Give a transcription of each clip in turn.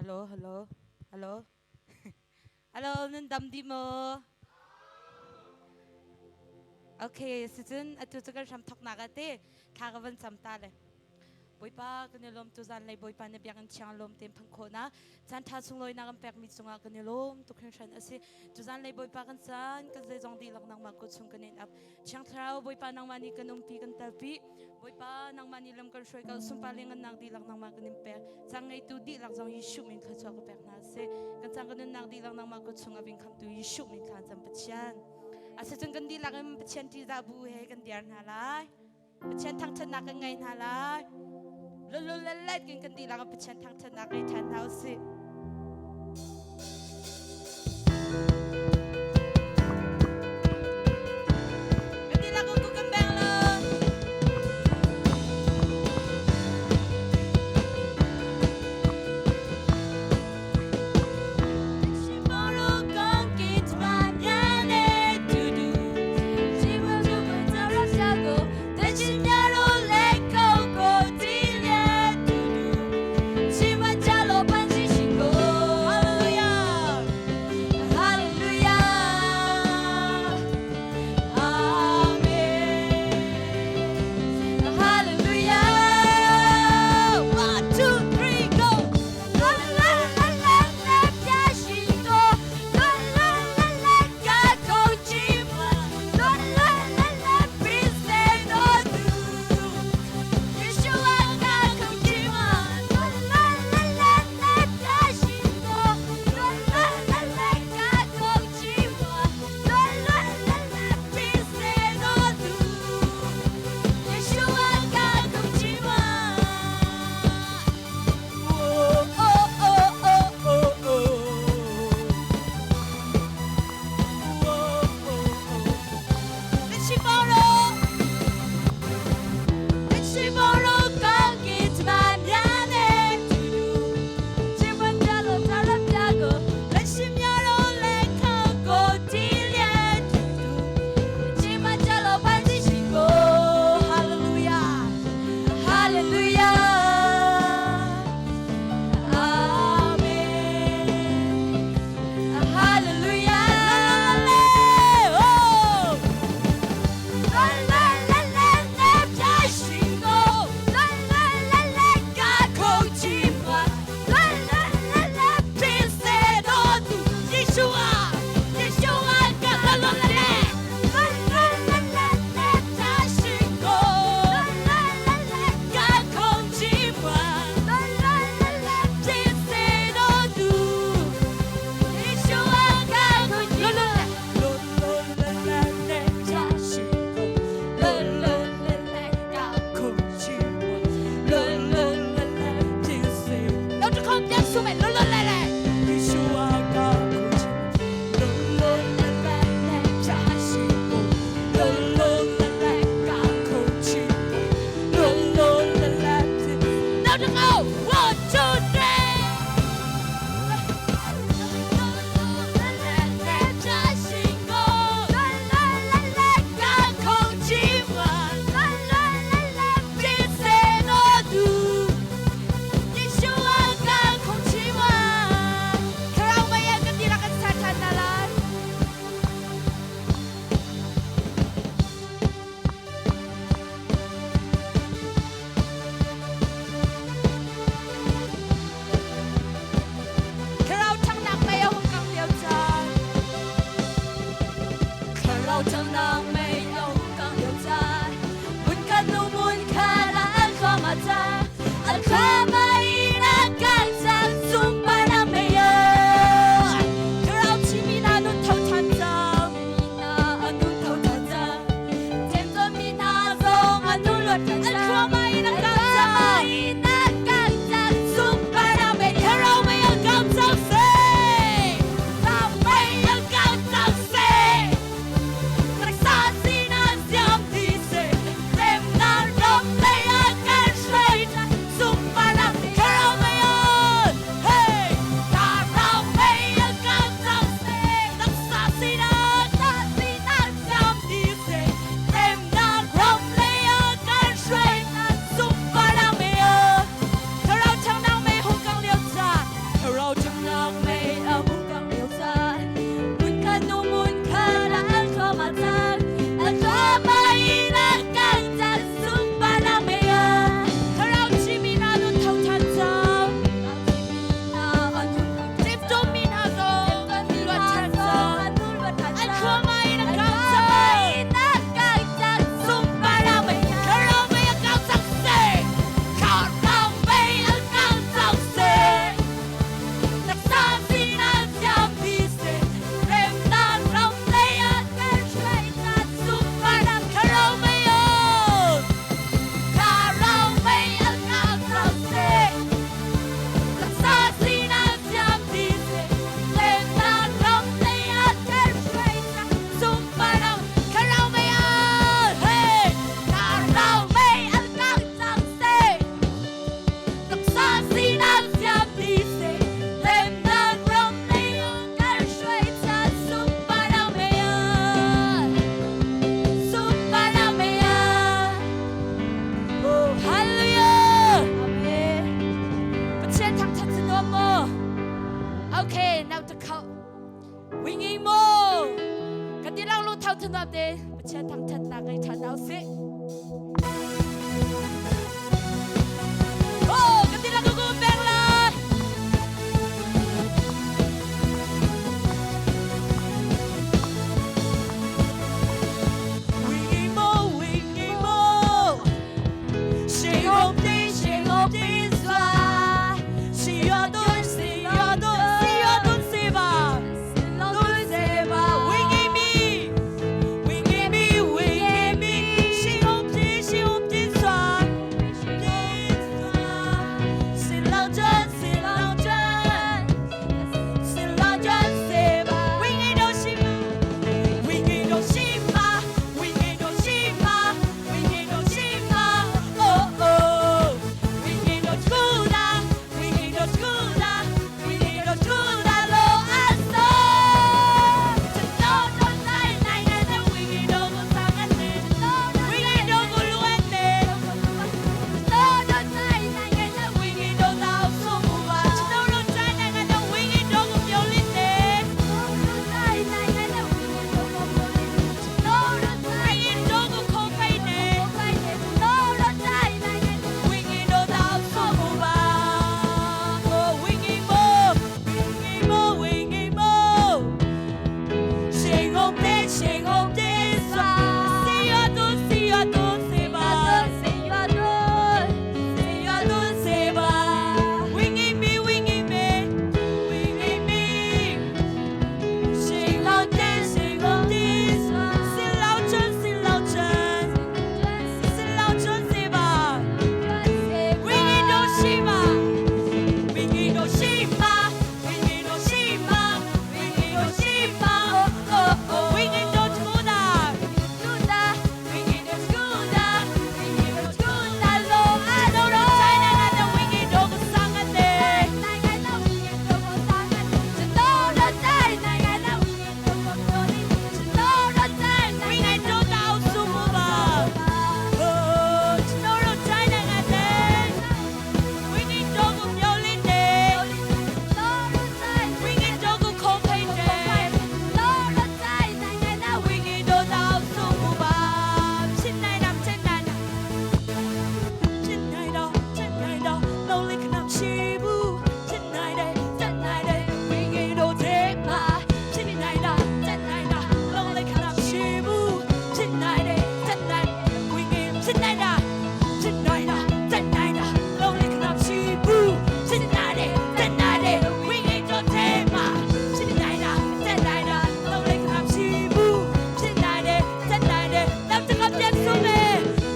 Hello, hello, hello. Hello, nan dam dih maw? Okay, sicun atu cu kan hram thoknak ah te thla ka van cam ta le. Bawipa kan i lawm tu zan lei Bawipa na biakinn thiang lawm tein phang khawh na caan tha sunglawi na kan pekmi cungah kan i lawm tuk hringhran a si. Tu zan lei Bawipa kan caan kan zeizong dihlak nangmah kut chung kan in ap. Thiang Thlarau Bawipa nangmah nih kan umpi kan telpi. Bawipa nangmah nih lam kan hruai ko sunpar le ngannak dihlak nangmah kan in pek. Cang ngeitu dihlak zong Jesuh min thluachuah ka pek hna seh. Kan cang kan nunnak dihlak nangmah kut chung a ving khamtu Jesuh min thla cam Pathian. Asicun kan dihlak in Pathian ṭihzah bu he kan diar hna lai. Pathian thangṭhatnak kan ngei hna lai. Lulul le let kin kan dihlak in Pathian thangṭhatnak ngei ṭhan hna usih. Kan dihlak in kan beng lo. Thanuam te Pathian thangṭhatnak ngei ṭhan hna usih. Oh, kan ti lang ku peng lai. Wingi mo, wingi mo, 谁红的谁红的帅，谁要对谁要对谁要对谁吧，对谁吧，wingi mi, wingi mi, wingi mi，谁红的谁红的帅，的帅，谁老真谁老真，谁老真谁吧，wingi 都是嘛。We need no shima, we need no shima, we need no shima, oh oh. We need no chuda, we need no chuda, we need no chuda lo aso. No no nai nai nai, we need no go sangane, we need no go luane. No no nai nai nai, we need no dao sumuwa. No no nai nai nai, we need no go mioline. We need no go kopaine. wingi no dao sumuwa. Oh, wingi mo, wingi mo, wingi mo. 谁红的谁红的刷，谁呀都谁呀都谁吧，谁呀都谁吧。wingi mi wingi mi wingi mi，谁老的谁红的刷，谁老真谁老真，谁老真谁吧。wingi no shima。We need no shima, we need no shima, we need no shima, oh oh oh. We need no chuda, we need no chuda, we need no chuda, lo ano no China na we need no sangane. We need no dao sumuba. Oh, no no China na We need no go myolinde. We need no go kopainde. We need no dao sumuba. 亲爱的，亲爱的。亲爱的，亲爱的，努力可能起步。亲爱的，亲爱的，永远都在嘛。亲爱的，亲爱的，努力可能起步。亲爱的，亲爱的，永远亲爱的，亲爱的，亲爱的，努力可能起步。亲爱的，亲爱的，永远都在嘛。亲爱的，亲爱的，努力可能起步。亲爱的，亲爱的，咱这个变数呢？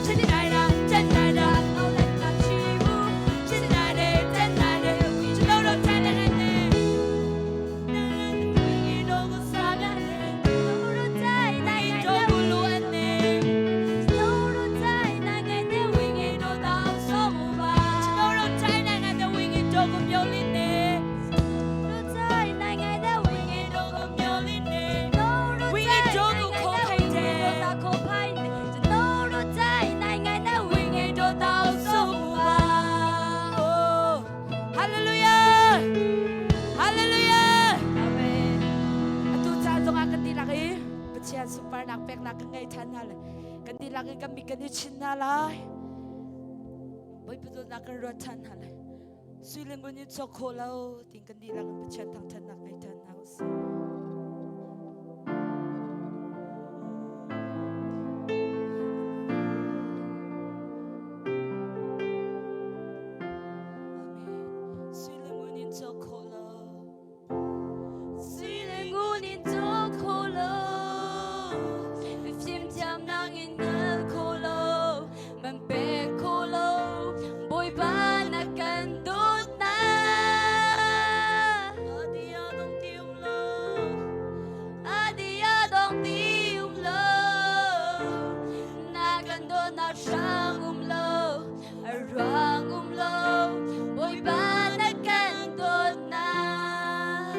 亲爱的，亲爱的，亲爱的，亲爱的，亲爱的，亲爱的，Hallelujah! Hallelujah! Atu caan zongah kan dihlak i Pathian sunparnak peknak kan ngei ṭhan hna lai. Kan dihlak i kan mi kan i chin hna lai. Bawipa dawtnak kan ruat ṭhan hna lai. Sui le ngun in cawk khawh lo tiin kan dihlak in Pathian thangṭhatnak ngei ṭhan hna usih. Amen. Sui le ngun in cawk khawh lo. Sui le ngun in cawk khawh lo, fimthiamnak in hngal khawh lo, man pek khawh lo, Bawipa na kan dawtnak. Adia dong ti um lo. Adia dong ti um lo, na kan dawtnak hrang um lo, a ruang um lo, Bawipa na kan dawtnak.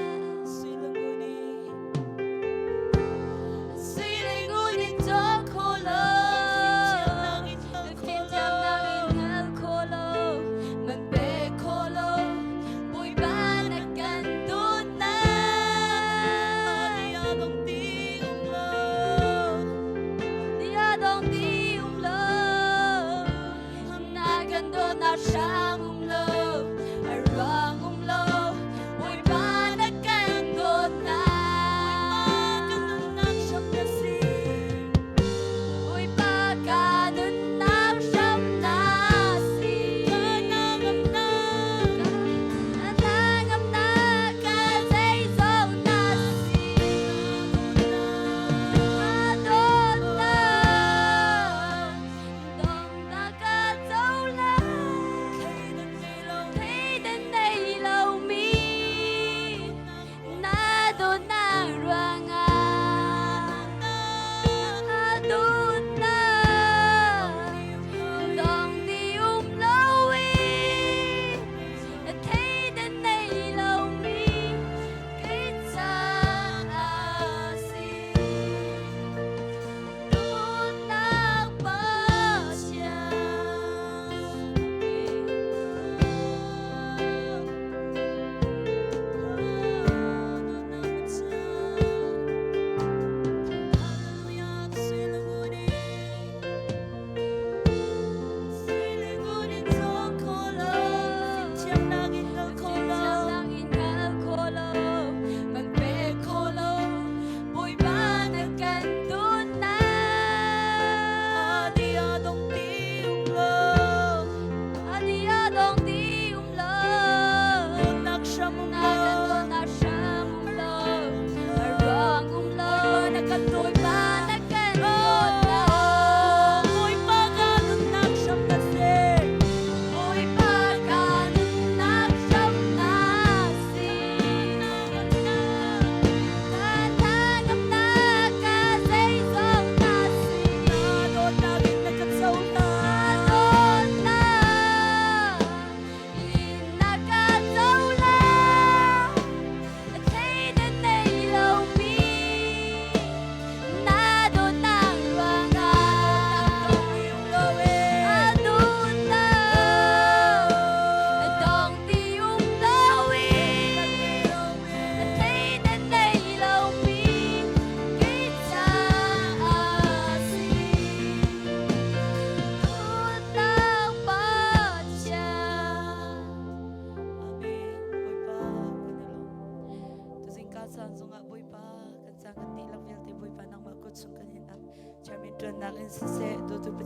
Sui le ngun in. Sui le ngun in cawk khawh lo, Fimthiamnak in hngal khawh lo. fimthiamnak in hngal khawh lo, man pek khawh lo, Bawipa na kan dawtnak. Adia dong ti um lo.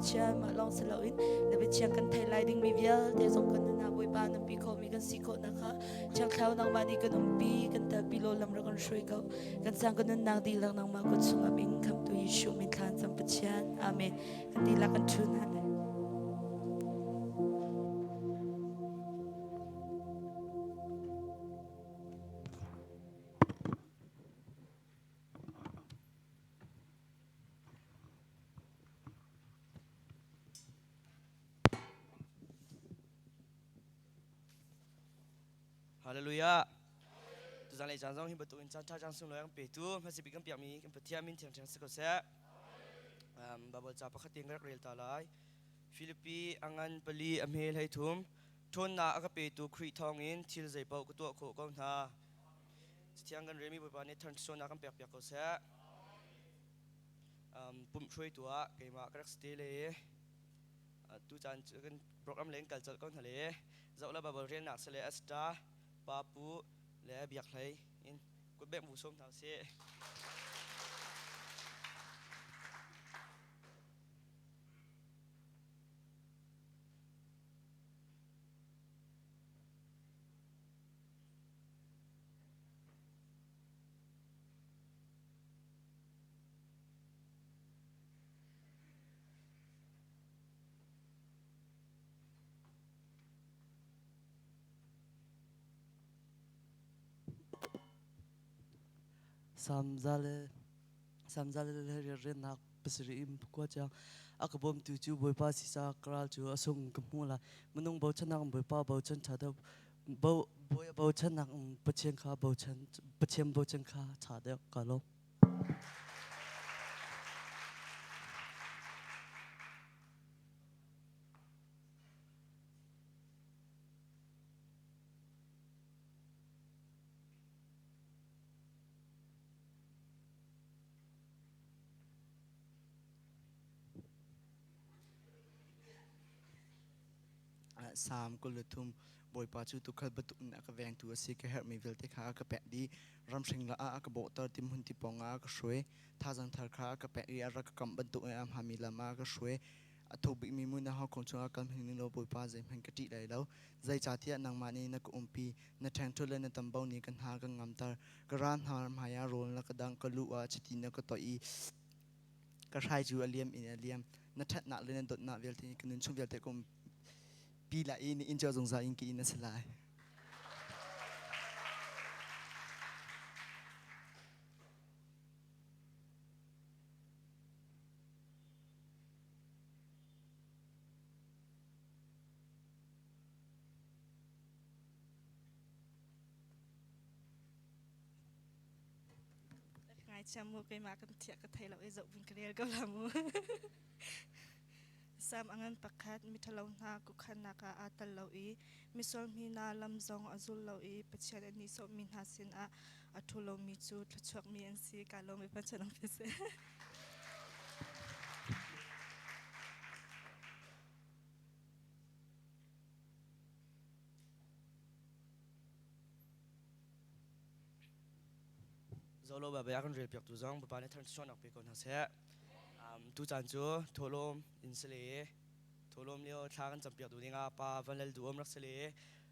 Pathian mah lawng si loin na biathiang kan thei lai dingmi vialte zong kan nun ah Bawipa na pi khomi kan si khawh nakha Thiang Thlarau nangmah nih kan umpi kan telpi law lam rak kan hruai ko. Kan sang kan nunnak dihlak nangmah kut chungah in khamtu Jesuh min thlan cam Pathian. Amen. Kan dihlak kan ṭhu hna lai. Hallelujah. Tuzan lei caan zong hi bantuk in caan ṭha caan sunglawi an petu hmasabik kan piakmi kan Pathian min thiangthiang si ko seh. Bible ca pakhat in ka rak rel ta lai. Filipi a ngan pali a hmel hei thum. Ṭhawnnak a ka petu Khrih thawngin thil zeipaoh ka tuah khawh ko hna. Cathiang kan relmi Bawipa nih thanṭhanak kan pekpiak ko seh. Pumh hruaitu ah keimah ka rak si te le tu caan cu kan program le in kal colh ko hna le zoh la Bible relnak si le Asta Pa Pu le Biak Hlei in kutbek mu sawm hna usih. Samzale Samzale le riannak pasarih in kua chiang a ka bawmtu cu Bawipa sisa kral cu a sung ka hmu la minung bochannak Bawipa bochan ṭha deuh bo bawi bochannak Pathian kha bochan Pathian bochan kha ṭha deuh ka lawm. Salm 23 Bawipa cu tuukhal bantuk in a ka vengtu a si ka herhmi vialte kha a ka pek dih ramhring la ah a ka bawhter timhmun ti pawng ah a ka hruai Thazang thar kha a ka pek i a rak ka kamh bantuk in a hmaami lam ah a ka hruai. A thuk bikmi mun a hawkong chungah kal hmanh ning law Bawipa zeihmanh ka ṭih lai lo. Zeicahtiah nangmah nih na ka umpi, na ṭhengṭhut le na tambo nih ka hna ka ngamter. Ka ral hna hmaiah rawl na ka dangh, ka lu ah chiti na ka toih i ka hrai cu a liam in a liam. Na ṭhatnak le na dawtnak vialte nih ka nun chung vialte ka umpi lai i na inn cu zungzal in ka inn a si lai. Ngaithiam mu keimah kan thiah ka thei lo i zoh vun ka rel ko la mu. Sam angan pakhat mithalo hna kukhannak ah aa tel lo i misual mi hna lam zong a zul lo i Pathian a nihsawhmi hna sinah a ṭhu lomi cu thluachuakmi an si. Ka lawm i Pathian ang seh. Zolo ba bia kan rel piak tu zong Bawipa nih thangṭhat pe ko hna seh. Tu caan cu thawhlawm in si le thawhlawm lio thla kan campiak tu dingah pa Van Lal Duam rak si le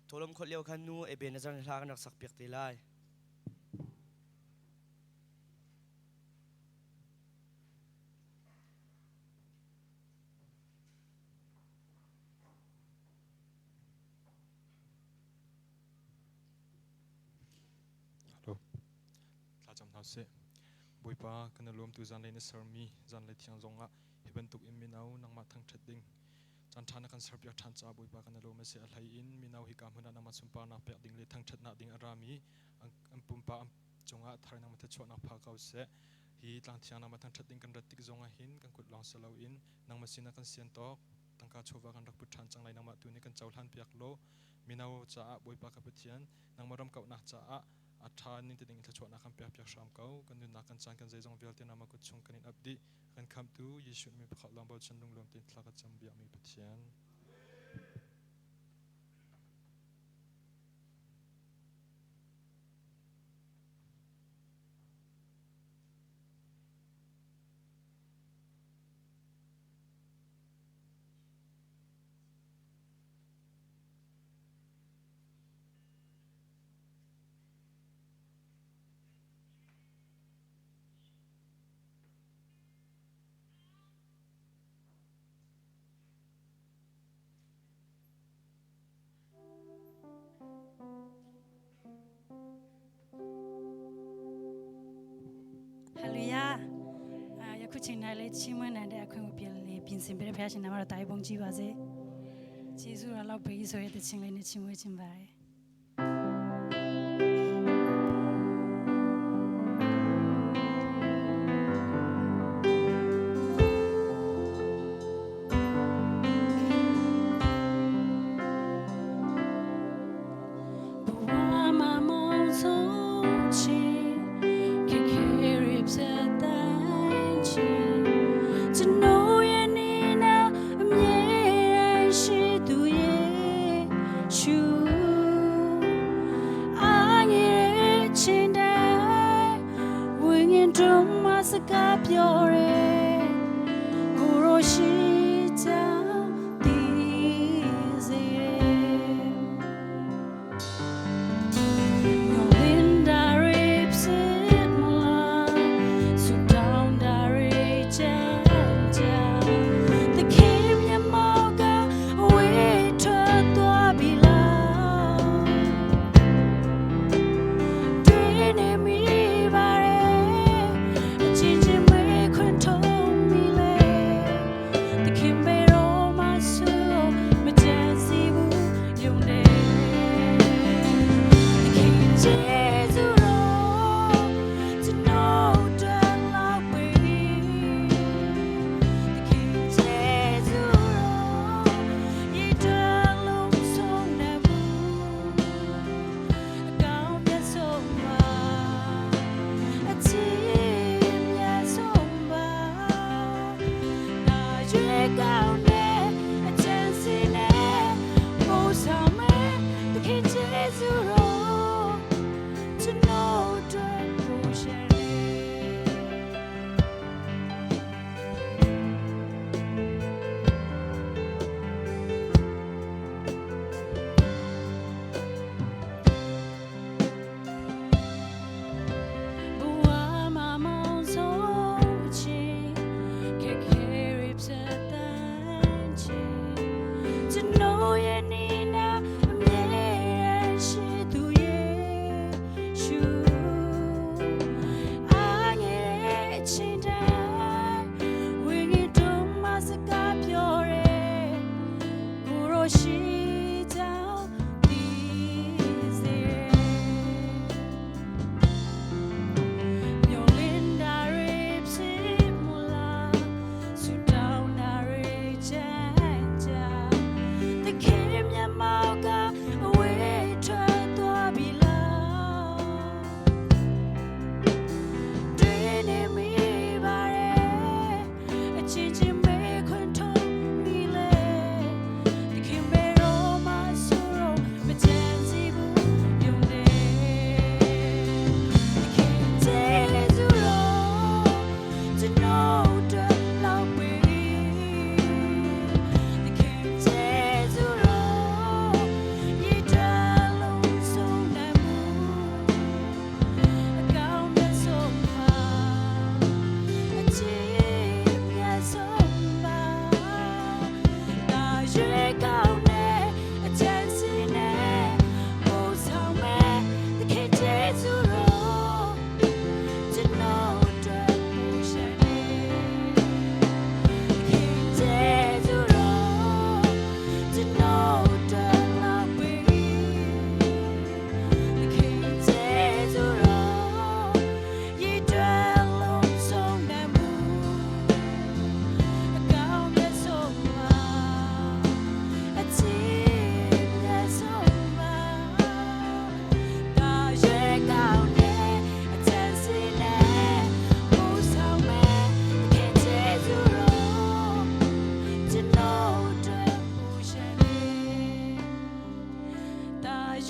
thawhlawm khawt lio khan nu Ebenezer hla kan rak sak piak te lai. Hello. Thlacam hna sih. Bawipa kan i lawm tu zanlei na sermi zanlei thiang zongah hi bantuk in mino nangmah thangṭhat ding caan ṭha na kan serpiak ṭhan caah Bawipa kan i lawm a si. A hlei in mino hika hmun ah nangmah sunparnak pek ding le thangṭhatnak ding a rami an pumpak an cungah thar nangmah thluachuahnak pha ko seh. Hi tlangthiang nangmah thangṭhat ding kan rat tik zongah hin kan kut lawng si loin nangmah sinah kan sian tawk tangka chawva kan rak put ṭhan cang lai nangmah tu nih kan cohlan piak law mino caah Bawipa ka Pathian nangmah ram kauhnak caah a ṭha ning te ding in thluachuahnak kan pek piak hram ko. Kan nunnak kan caan kan zeizong vialte nama kut chung kan in ap dih. Kan khamtu Jesuh min pakhat lawng bochan lunglawm tein thla ka cam biakmi Pathian. ခုချိန်တိုင်းလည်းချီးမွမ်းနိုင်တဲ့အခွင့်ကိုပြန်လေပြင်ဆင်ပေးတဲ့ဖခင်ရှင်နာမတော်တာဝန်ကြီးပါစေ။ကျေးဇူးတော်လောက်ပေးဆိုတဲ့တခြင်းလေးနဲ့ချီးမွမ်းခြင်းပါတယ်။ ဘဝမှာမောင်ဆုံးချင်ခက်ခဲရဖြတ်တန်းချင်ကျွန်တော်ရဲ့နေနာအမြဲတမ်းရှိသူရဲ့ရှူအားငယ်ချင်တဲ့ဝိညာဉ်တော်မှာစကားပြောရဲကိုရိုရှိချောင်းတည်စေရဲ Linda rips it so down the came your moga away to bila me the kimbe my soul, majesty, you ကျေးဇူးတော် to know the ocean. ဘဝမှာမောင်ဆုံးချင်ခက်ခဲရဖြတ်တန်းချင်ကျွန်တော်ရဲ့နေနာအမြဲတမ်းရှိသူရဲ့ရှူအားငယ်တဲ့အချိန်တိုင်းဝိညာဉ်တော်မှာစကားပြောရဲကိုရောရှိကြောင်းသိစေရဲ Yolinda rips it mula, Sudowna richa. The kim yamauka away to bila. Dreaming me bare, a chichi me quinto mile. The kim bero masuro, machanzi bu yunde.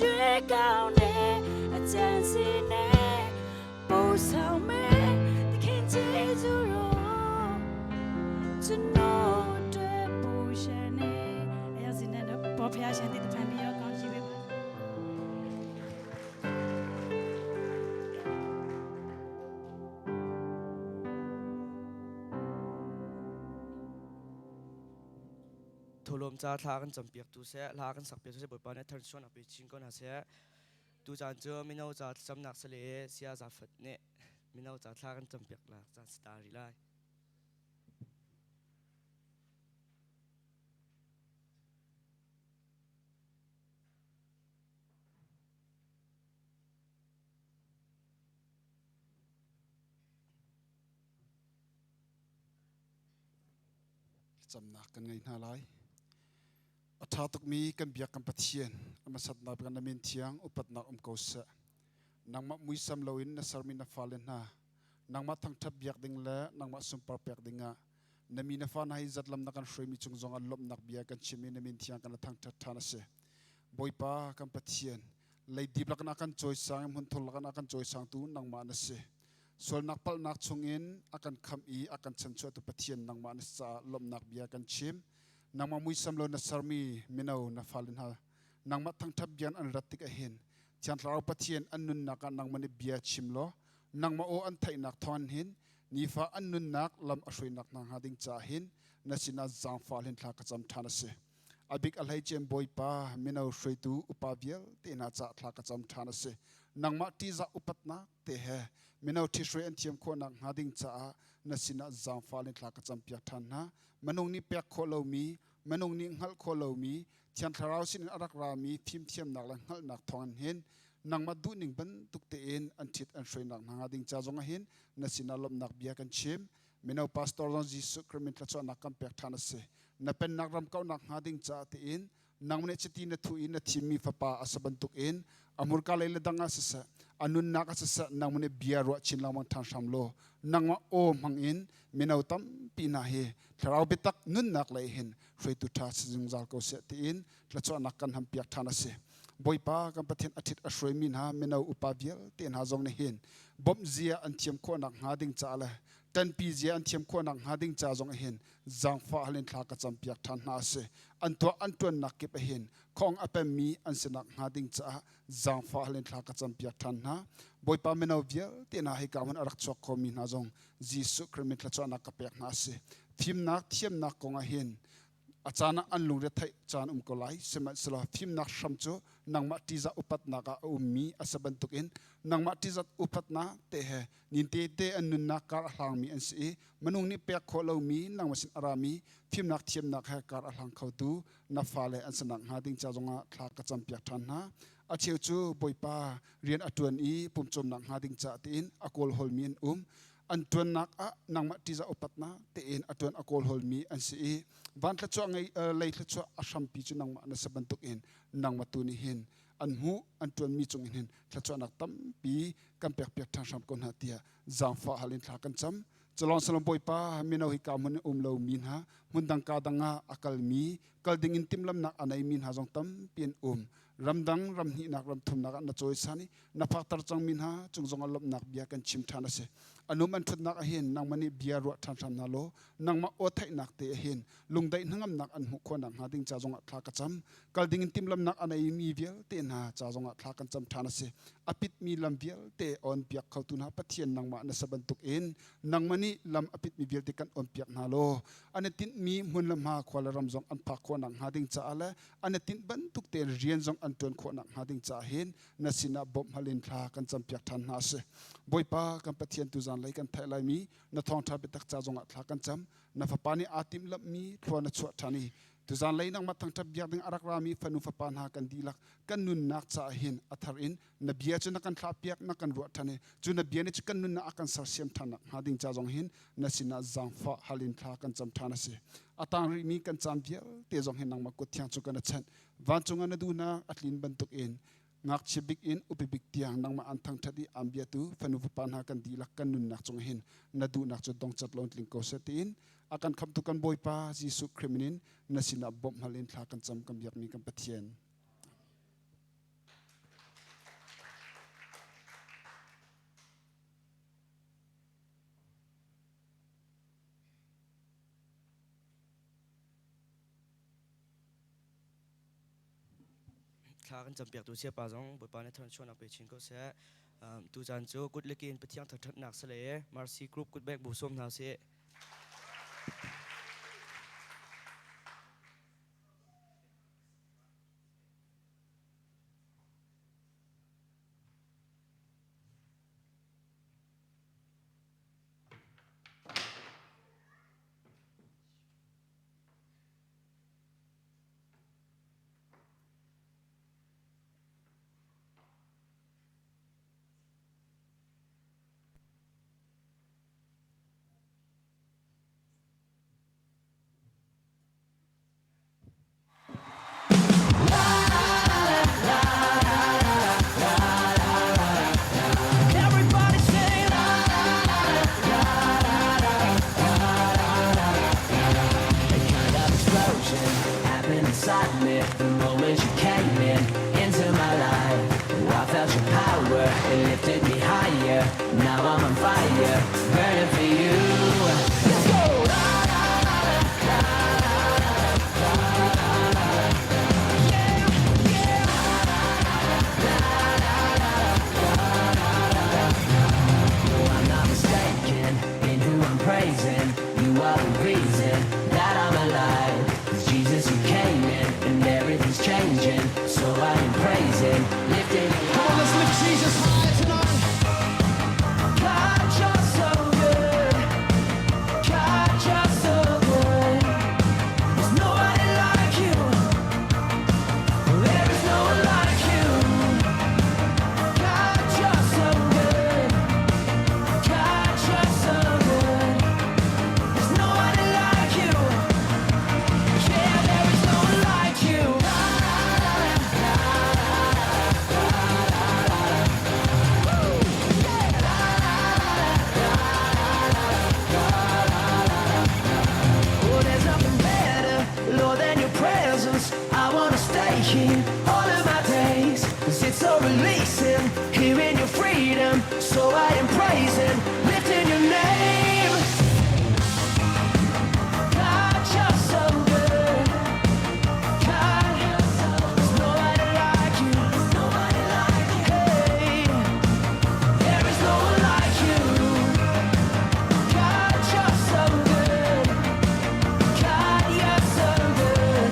ရွေးကောင်းတဲ့အချမ်းစီနဲ့ပို့ဆောင်မဲ့သခင်ကျေးဇူးတော်ကျွန်တော်တို့ပူရှင်နေအရာစင်နဲ့ပေါ်ဖျားရှင်တဲ့တဖန်ပြီးတော့ကောင်းချီးပေးပါ Tholom cha thla kan champiak tu se hla kan sak piak tu se Bawipa nih thar chuan a pe chin ko hna seh. Tucaan cu mino ca thlacamnak si le sia zafat nih mino ca thla kan campiak nak caan si ta rih lai. Thlacamnak kan ngei hna lai. A ṭha tukmi kan biak kan Pathian, a hmasatnak bik ah na min thiang upatnak um ko seh. Nangmah muisam loin na sermi na fale hna, nangmah thangṭhat biak ding le nangmah sunpar pek ding ah na mi na fa hna hi zatlam na kan hruaimi cung zongah lawmhnak bia kan chim i na min thiang kan la thangṭhat ṭhan a si. Bawipa kan Pathian, leidip lakin a kan cawisang i hmunthur lakin a kan cawisangtu nangmah na si. Sualnak palhnak chungin a kan khamh i a kan chanchuahtu Pathian nangmah na si caah lawmhnak bia kan chim. Nangmah muisam lo na sermi mino na fale hna nangmah thangṭhat bia an rat tik ahhin Thiang Thlarau Pathian an nunnak ah nangmah nih bia chim law nangmah aw an theihnak thawng hin nifa an nunnak lam a hruainak hna hnga ding caah hin na sinah zaangfah hin thla ka cam ṭhan a si. A bik a hleicem Bawipa mino hruaitu upa vialte hna caah thla ka cam ṭhan a si. Nangmah ṭihzah upatnak te he mino ṭhihruai an thiam khawhnak hnga ding caah na sinah zaangfah in thla ka campiak ṭhan hna. Minung nih pek khawh lomi, minung nih hngalh khawh lomi, Thiang Thlarau sinin a rak rami fimthiamnak le hngalhnak thawngin hin nangmah duhning bantuk tein an ṭhit an hruainak hna hnga ding ca zongah hin na sinah lawmhnak bia kan chim. Mino pastor zong Jesuh Khrih min thluachuahnak kan pek ṭhan a si. Na pennak ram kauhnak hnga ding caah tiin nangmah nih chiti na thuh i na thimmi fapa a si bantukin a hmurka lei le dang ah siseh, a nunnak ah siseh nangmah nih bia ruah chin lengmang ṭhan hram law nangmah aw hmang in mino tampi hna hi thlarau biatak nunnak lei hin hruaitu ṭha si zungzal ko seh tiin thluachuahnak kan ham piak ṭhan a si. Bawipa kan Pathian a ṭhit a hruaimi hna mino upa vialte hna zong nih hin bawmh zia an thiam khawhnak hnga ding caah le ṭanpi zia an thiam khawhnak hnga ding ca zong hin zaangfah hal in thla ka campiak ṭhan hna a si. An tuah an ṭuannak kip ahhin khong a pemmi an sinak hnga ding caah zaangfah hal in thla ka campiak ṭhan hna. Bawipa mino vialte hna hika hmun a rak chuak khomi hna zong Jesuh Khrih min thluachuahnak ka pek hna a si. Fimnak thiamnak kong ah hin a caan ah an lungre theih caan um ko lai sihmanhsehlaw fimnak hram cu nangmah ṭihzah upatnak ah a ummi a si bantukin nangmah ṭihzat upatnak te he ninte te an nunnak kar a hlangmi an si i minung nih pek khawh lomi nangmah sin a rami fimnak thiamnak he kar a hlang khotu na fale an si nakhnga ding ca zongah thla ka campiak ṭhan hna. A cheu cu Bawipa rian a ṭuan i pumcawmnak hnga ding ca tiin a kawlhawlmi an um. An ṭuannak ah nangmah ṭihzah upatnak tein a ṭuan a kawlhawlmi an si i van thluachuah ngei lei thluachuah a hrampi cu nangmah na si bantukin nangmah tu nih hin an hmuh an ṭuanmi cung in hin thluachuahnak tampi kan pekpiak ṭhan hram ko hna tiah zaangfah hal in thla kan cam. Culawng salom Bawipa mino hi ka hmun in um lomi hna hmundang ka dang ah a kalmi kal ding in timhlamnak a neimi hna zong tampi an um. Ramdang ram hnihnak ram thumnak ah na cawisan i na phakter cangmi hna cung zong ah lawmhnak bia kan chim ṭhan a si. Anum an ṭhutnak ah hin nangmah nih bia ruah ṭhan hram hna law nangmah aw theihnak te ah hin lungdaih hnangamnak an hmuh khawhnak hnga ding ca zongah thla ka cam. Kal ding in timhlamnak a neimi vialte hna ca zongah thla kan cam ṭhan a si. A pitmi lam vialte on piak khotu hna Pathian nangmah na si bantuk in nangmah nih lam a pitmi vialte kan on piak hna law an i tinhmi hmun le hma khua le ram zong an phak khawhnak hnga ding caah le an i tinh bantuk tein rian zong an ṭuan khawhnak hnga ding caah hin na sinah bawmh hal in thla kan campiak ṭhan hna a si. Bawipa kan Pathian tuzan lei kan theih laimi na thawngṭha biatak ca zongah thla kan cam. Na fapa nih aa timhlamhmi thlua na chuah ṭhan i tuzan lei nangmah thangṭhat biak ding a rak rami fanu fapa hna kan dihlak kan nunnak caah hin a thar in na bia cu na kan thlahpiak na kan ruah ṭhan i cu na bia nih cu kan nunnak a kan sersiam ṭhan nak hnga ding ca zong hin na sinah zaangfah hal in thla kan cam ṭhan a si. A tang rihmi kan caan vialte zong hin nangmah kut thiang cu kan a chanh. Vancung ah na duhnak a tlin bantukin ngakchia bik in upi bik tiang nangmah an thangṭhat i aan biatu fanu fapa hna kan dihlak kan nunnak cung hin na duhnak cu dongcat lo tling ko seh tiin a kan khamtu kan Bawipa Jesuh Khrih min in na sinah bawmh hal in thla kan cam kan biakmi kan Pathian. Thla kan campiaktu siapa zong Bawipa nih thluachuahnak pe chin ko seh. Tucaan cu kut le ke in Pathian thangṭhatnak si le Mercy Group kutbek bu sawm hna sih. inside me the moment you came in into my life. Oh, I felt your power, it lifted me higher. Now I'm on fire, burning for you. Let's go! No, I'm not mistaken in who I'm praising. You are the reason that I'm alive. 'Cause Jesus, you came in and everything's changing. So I am praising, lifting. Come on, let's lift Jesus high tonight. God, you're so good. God, you're so good. There's nobody like you. There is no one like you. God, you're so good. God, you're so good. There's nobody like you. Yeah, there is no one like you. Oh, there's nothing better, Lord, than your presence. I wanna stay here all of my days. 'Cause it's so releasing, here in your freedom. So I am praising, lifting your name. God, you're so good. God, there's nobody like you. Nobody like you. Hey, there is no one like you. God, you're so good. God, you're so good.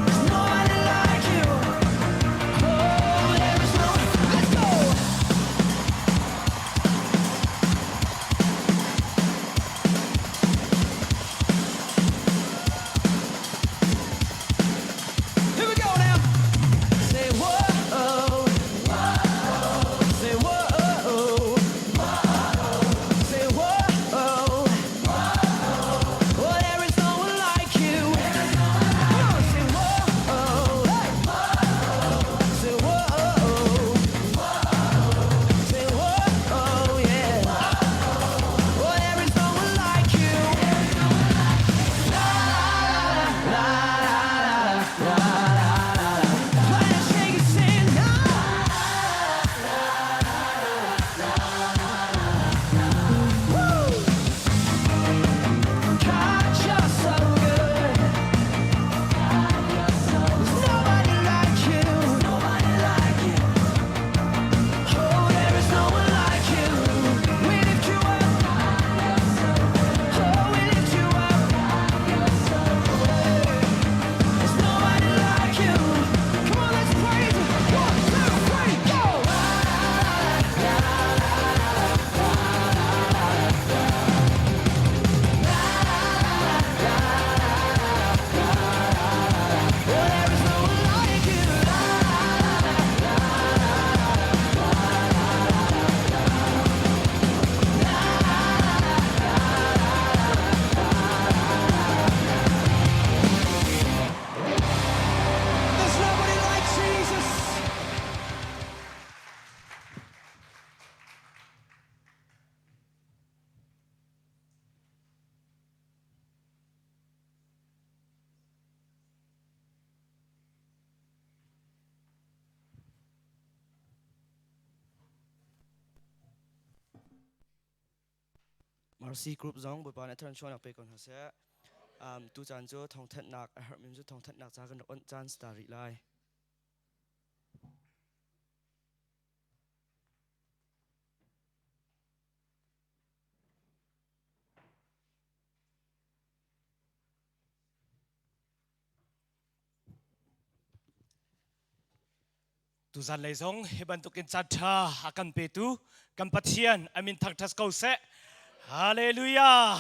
There's nobody like you. Oh, there is no. Let's go. Here we go now. Say whoa. Say whoa. Say whoa. Oh, there is no one like you. Come on, say whoa. Hey. Say whoa. Say whoa, yeah. Oh, there is no one like you. La la la la la la la. Planet shake it, say la la la la la. Woo! God, you're so good. There's nobody like you. Nobody like you. Oh, there is no one like you. We lift you up. Oh, we lift you up. There's nobody like you. Come on, let's praise Him. 1, 2, 3, go! Oh, there is no one like you. There's nobody like Jesus. Mercy Group zong Bawipa nih thluachuahnak pe ko hna seh. Tu caan cu thawngthanhnak a herhmi cu thawngthanhnak ca kan rak onh caan si ta rih lai. Tuzan lei zong hi bantukin caan ṭha a kan petu kan Pathian a min thangṭhat ko seh. Hallelujah!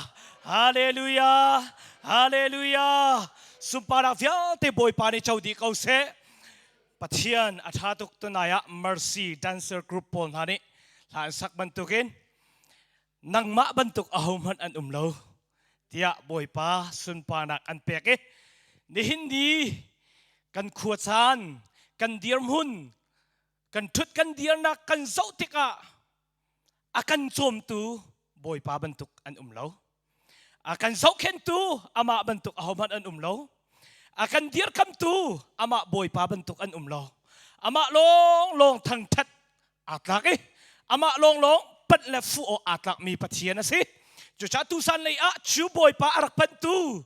Hallelujah! Hallelujah! Sunparnak vialte Bawipa nih co dih ko seh. Pathian a ṭha tuk tunai ah Mercy Dancer Group pawl hna nih hla an sak bantukin nangmah bantuk ahohmanh an um lo tiah Bawipa sunparnak an pek i nihin ni kan khuacaan kan dirhmun kan ṭhut kan dirnak kan zoh tikah a kan cawmtu Bawipa bantuk an um lo. A kan zohkhenhtu amah bantuk ahohmanh an um lo. A kan dirkamtu amah Bawipa bantuk an um lo. Amah lawnglawng thangṭhat aa tlak i amah lawnglawng panh le fuh awk aa tlakmi Pathian a si. Cucaah tusan lei ah cu Bawipa a rak panhtu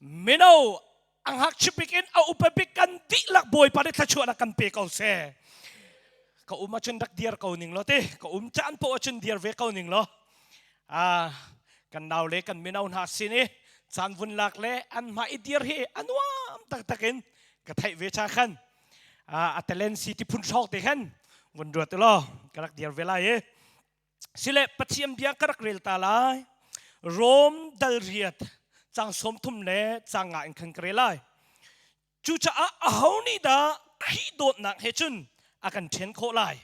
mino a ngakchia bik in a upa bik kan dihlak Bawipa nih thluachuahnak kan pe ko seh. Ka um ahcun rak dir ko ning law ti ka um caan poah ahcun dir ve ko ning law ah kan nau le kan mino hna sin i caan vun lak le an hmai i dir hi a nuam taktak in ka theih ve cha khan a talen si ti phun hrawk te khan vun ruat law ka rak dir ve lai i Sile Pathian bia ka rak rel ta lai. Rom dal riat cang 30 le cang nga in khan ka rel lai. Cucaah aho nih dah Khrih dawtnak he cun a kan ṭhen khawh lai?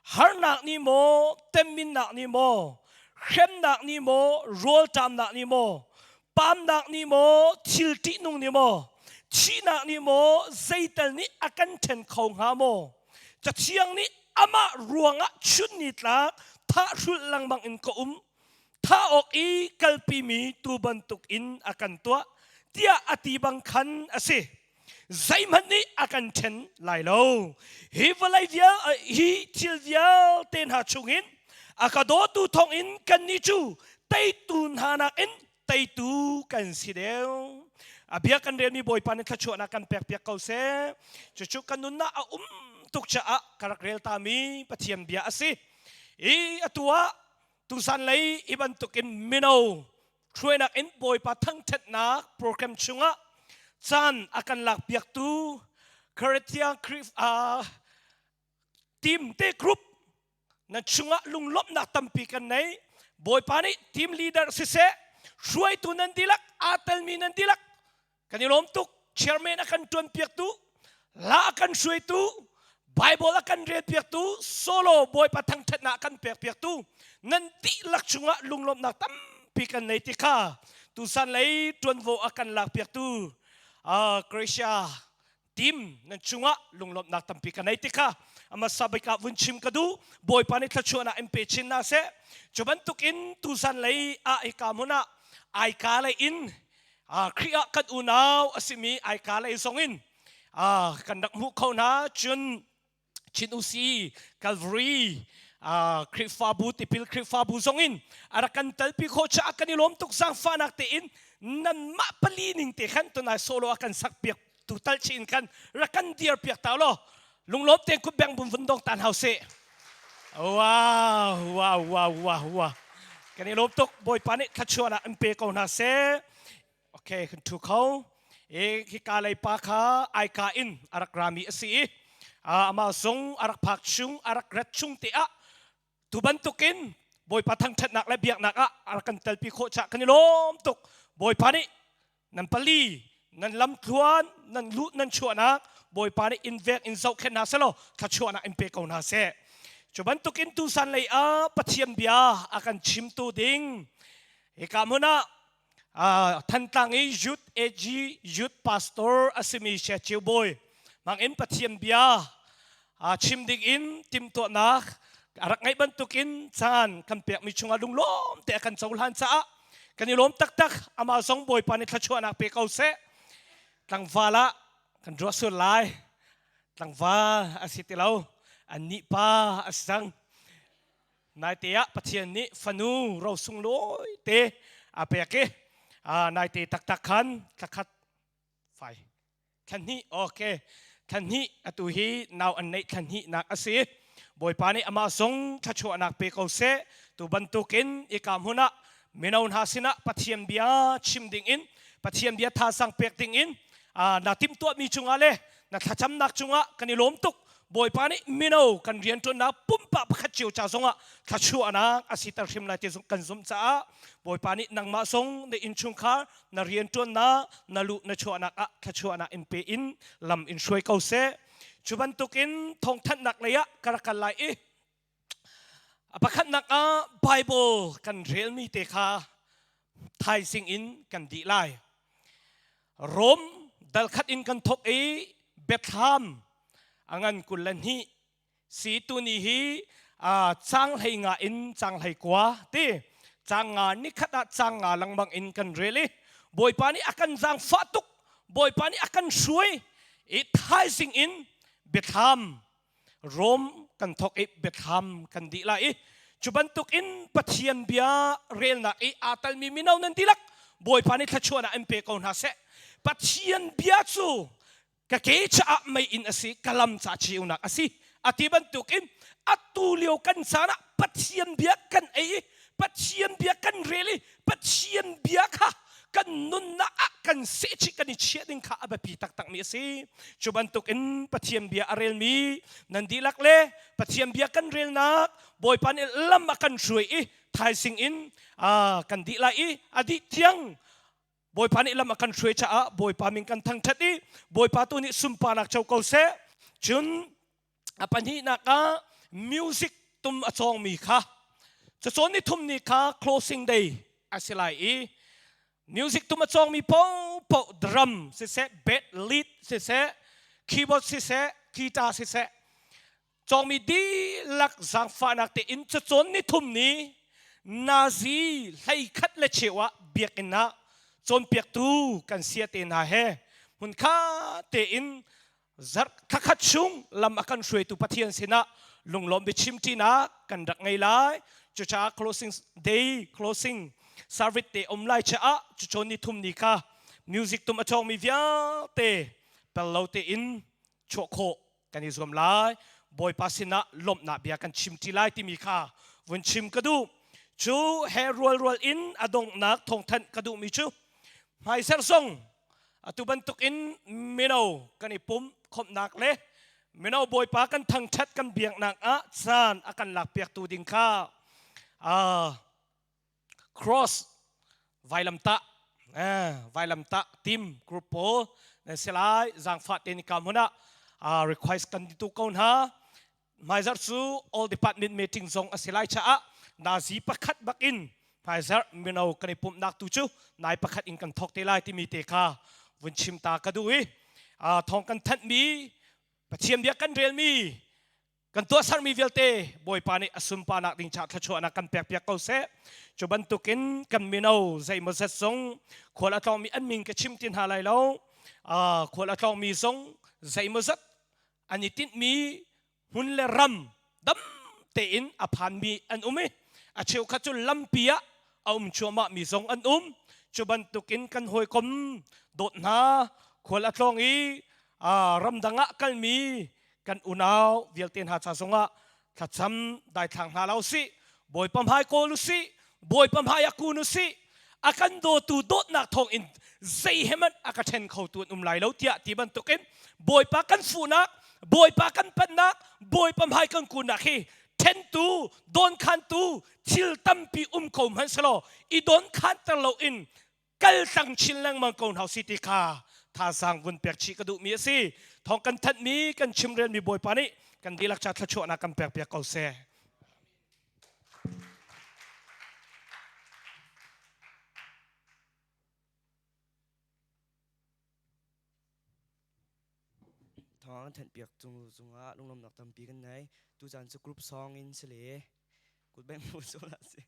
Harnak nih maw, temminnak nih maw, hremnak nih maw, rawlṭamnak nih maw, pamnak nih maw, thil ṭihnung nih maw, thihnak nih maw, zeital nih a kan ṭhen kho hnga maw? Cathiang nih amah ruangah chun nitlak thahhrulh lengmang in ka um thah awk i kalpimi tuu bantuk in a kan tuah tiah a ti bang khan a si. Zeihmanh nih a kan ṭhen lai lo. Hi vawlei vial hi thil vialte hna chungin a ka dawtu thawngin kannih cu teitu hna nakin teitu kan si deuh. A bia kan relmi Bawipa nih thluachuahnak kan pekpiak ko seh. Cucu kan nunnak a um tuk caah ka rak rel tami Pathian bia a si. I atu ah tusan lei i bantukin mino hruainak in Bawipa thangṭhatnak program chungah caan a kan lak piaktu Corinthian Khrihfa team te group nan chungah lunglawmhnak tampi kan nei. Bawipa nih team leader siseh, hruaitu nan dihlak, aa telmi nan dihlak, kan i lawm tuk. Chairman a kan ṭuan piaktu, la a kan hruaitu, Bible a kan rel piaktu, solo Bawipa thangṭhatnak a kan pek piaktu, nan dihlak chungah lunglawmhnak tampi kan nei ti kha tusan lei ṭuanvo a kan lak piaktu Croatia tim nan cungah lunglawmhnak tampi ka nei tikha amasa bik ah vun chim ka duh. Bawipa nih thluachuahnak in pe chin na seh. Cu bantukin tuzan lei ah hika hmun ah aika lei in Khrih ah kan unau a simi aika lei zong in kan rak hmuh kho hna. Cun Chin Usi Calvary Khrihfabu tipil Khrihfabu zong in a rak kan talpi khawh caah kan i lawm tuk. Zaangfahnak tein nanmah pali ning te khan tunai solo a kan sak piak tu tal chin khan rak kan dir piak ta law lunglawm tein kut beng bun vun dong tan hau seh. Wow, wow, wow, wow, wow, kan i lawm tuk. Bawipa nih thluachuahnak in pe ko hna seh. Okay, kan thu kho e. Hika lei pa kha aika in a rak rami a si i amah zong a rak phak chung a rak rat chung te ah tu bantukin Bawipa thangṭhatnak le biaknak ah a rak kan telpi khawh caah kan i lawm tuk. Bawipa nih nan pali nan lamthluan nan luh nan chuahnak Bawipa nih in vek in zohkhenh hna selaw thluachuahnak in pe ko hna seh. Cu bantukin tusan lei ah Pathian bia a kan chimtu ding hika hmun ah Thantlang i Youth AG Youth Pastor a simi She Chiu Bawi mangin Pathian bia chim ding in timhtuahnak a rak ngeih bantukin caan kan pekmi chungah lunglawm te a kan cohlan caah kan i lawm taktak. Amah zong Bawipa nih thluachuahnak pe ko seh. Tlangval ah kan ruah sual lai, tlangval a si ti lo, annih pa a si cang. Naite ah Pathian nih fanu ro sunglawi te a pek i naite taktak khan thlakhat fai thla hnih, okay, thla hnih, atu hi nau an neih thla hnih nak a si. Bawipa nih amah zong thluachuahnak pe ko seh. Tu bantukin ika hmun ah mino hna sinah Pathian bia chim ding in, Pathian bia thazaang pek ding in na timhtuahmi cungah le na thlacamnak cungah kan i lawm tuk. Bawipa nih mino kan rianṭuannak pumpak pakhat cio ca zongah thluachuahnak a siter hrim lai ti kan zumh caah Bawipa nih nangmah zong na innchungkhar na rianṭuannak na luh na chuahnak ah thluachuahnak in pe in lam in hruai ko seh. Cu bantukin thawngthanhnak lei ah ka rak kal lai i a pakhatnak ah Bible kan relmi te kha thaizing in kan dih lai. Rom dal khat in kan thok i Bethlehem a ngan 22 si. Tuni hi cang 15 in cang 19 ti cang nga ni khat ah cang nga lengmang in kan rel i Bawipa nih a kan zaangfah tuk. Bawipa nih a kan hruai i thaizing in biathlam Rom kan thawk i biathlam kan dih lai i cu bantuk in Pathian bia relnak i aa talmi mino nan dihlak Bawipa nih thluachuahnak in pe ko hna seh. Pathian bia cu ka ke caah meiinn a si, ka lam ca ceunak a si a ti bantukin atu lio kan caan ah Pathian bia kan ei i Pathian bia kan rel i Pathian bia kha kan nunnak ah kan sehchih kan i chiah ding kha a biapi taktakmi a si. Cu bantukin Pathian bia a relmi nan dihlak le Pathian bia kan relnak Bawipa nih lam a kan hruai i thaizing in kan dih lai i a dih tiang Bawipa nih lam a kan hruai caah Bawipa min kan thangṭhat i Bawipa tu nih sunparnak co ko seh. Cun a pahnihnak ah music tum a cawngmi kha cacawn ni thum ni kha closing day a si lai i music tum a cawngmi paohpaoh drum siseh bed lead siseh keyboard siseh guitar siseh cawngmi dihlak zaangfahnak tein cacawn ni thum ni nazi hlei khat le cheu ah biakinn ah cawnpiaktu kan sia te hna he hmunkha tein zarh thakhat chung lam a kan hruaitu Pathian sinah lunglawm biachim ṭinak kan rak ngei lai. Cucaah closing day, closing service te um lai caah cucawn ni thum ni kha music tum a cawngmi vialte pel lo tein chuah khawh kan i zuam lai. Bawipa sinah lawmhnak bia kan chim ṭi lai timi kha vun chim ka duh. Cu he rualrual in a donghnak thawngthanh ka duhmi cu hmaiser zong Atu bantukin mino kan i pumh khawmhnak le mino Bawipa kan thangṭhat kan biaknak ah caan a kan lakpiaktu ding kha cross vailamtah vailamtah team group pawl nan si lai zaangfah tein ka hmun ah request kan tu ko hna. Hmaizarh cu all department meeting zong a si lai caah nazi pakhat bak in hmaizarh mino kan i pumhnak tu cu nai pakhat in kan thawk te lai timi te kha vun chim ta ka duh i thawng kan thanhmi Pathian bia kan relmi kan tuahsermi vialte Bawipa nih a sunparnak ding caah thluachuahnak kan pekpiak ko seh. Cu bantukin kan mino zeimawzat zong khual a tlawngmi an min ka chim ti hna lai lo. Khual a tlawngmi zong zeimawzat an i tinhmi hmun le ram dam tein a phanmi an um i a cheukhat cu lampi ah a um cuahmah mi zong an um. Cu bantukin kan hawikom dawt hna khual a tlawng i ramdang ah kalmi kan unau vialte hna ca zongah thlacam daithlang hna lo sih, Bawipa hmai kawl u sih, Bawipa hmai ah kun u sih. A kan dawtu dawtnak thawng in zei he hmanh a ka ṭhen khotu an um lai lo tiah ti bantukin Bawipa kan fuhnak, Bawipa kan panhnak, Bawipa hmai kan kunnak hi ṭhentu, dawnkhantu thil tampi um ko hmanh selaw i dawnkhanter loin kal tlang chin lengmang ko hna si ti kha thazaang vun pek chih ka duhmi a si. Thawng kan thanhmi, kan chimrelmi Bawipa nih kan dihlak ca thluachuahnak kan pekpiak ko seh. Thawng an thanhpiak cung cungah lunglawmnak tampi kan nei. Tucaan cu group song in si le kut beng mu so la si.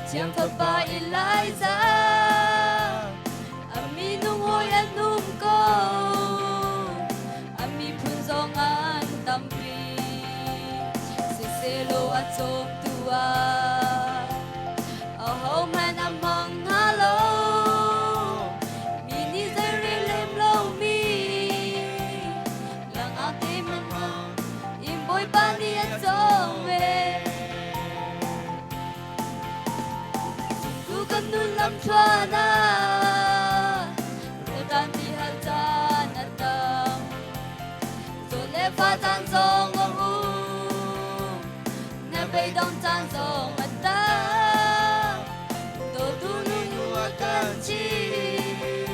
Pathian fapa Elijah a minung hawi an um ko, a miphun zong an tampi. Siselaw a cawmtu ah ahohmanh a hmang hna lo. Mi nih zeirel lem lomi langak te hmanh in Bawipa nih a cawm ve. Tu kan nun lamthluan ah rawlṭam ti hal caan a tam. Zaw le fa caan zong a um, na beidong caan zong a tam. Dawtu nu a kan chim,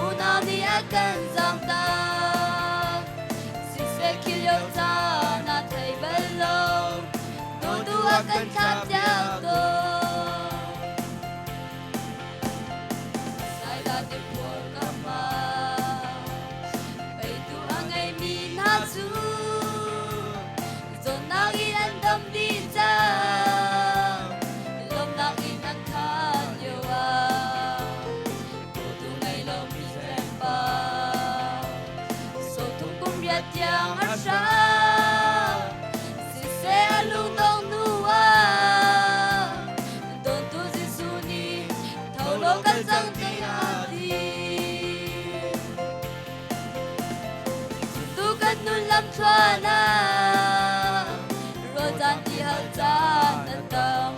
unau nih a kan zaangtak. Siseh khilio caan a thei bal lo, dawtu a kan thlap piak tawn. Zeidah ti phur ka hmang? Peitu a ngeimi hna cu zawtnak in an dam dih cang. Lawmhnak in an khat lio ah dawtu ngei lomi tlengpa sawhthum kum riat tiang a hrang. Siseh a lungdong hnu ah Dawntu Jesuh nih tho law kal cang te a ti. Tu kan nun lamthluan ah rawl caan ti hal caan a tam.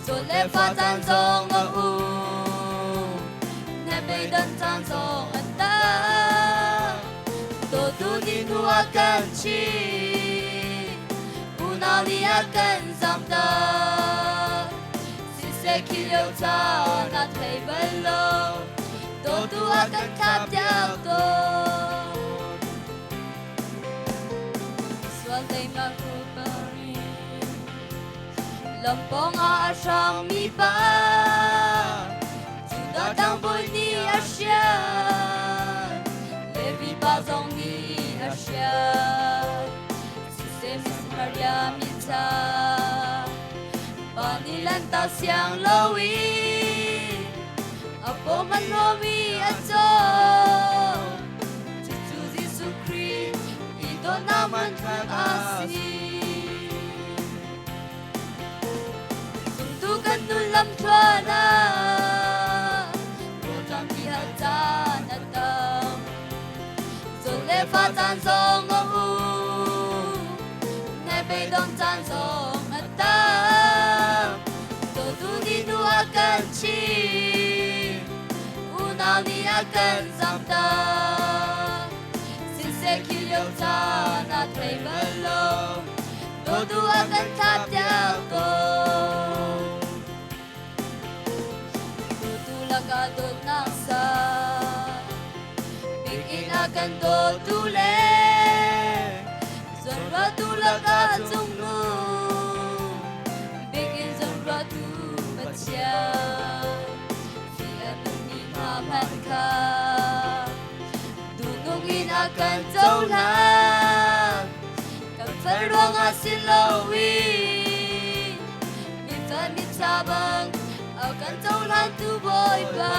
Zawl le fa caan zong a um. Hnabei caan zong a tam. Dawtu nih hnu a kan chih. Unau nih a kan zamtak. Siseh khi lio caan a thei bal lo. Dawtu a kan thlap piak tawn. Sual teima kupari. Lampawng ah a hrangmi pa. Judah tlangbawi nih a hrial. Levi pa zong nih a hrial. Siseh Maria mitha. Pa nih lanhtak siang lo i a pawm a hlawmi a caw. Cucu Jesuh Khrih i dawtnak hmanthlak a si. Zumtu kan nun lamthluan ah rawlṭam ti hal caan a tam. Zawn le fa caan zong a um. Hnabei-dong caan zong a tam. Dawtu nih hnu a kan chih. Unau nih a kan zamtak. Siseh khi lio caan a thei bal lo. Dawtu a kan thlap piak ko. Dawtu lakah dawtnak sang bik in a kan dawtu le zawnruahtu lakah cungnung bik in zawnruahtu Pathian fih a nungmi hna hmanh kha duhnung in a kan cohlan. Kan fel ruangah si loin mifel mitha bang a kan cohlantu Bawipa.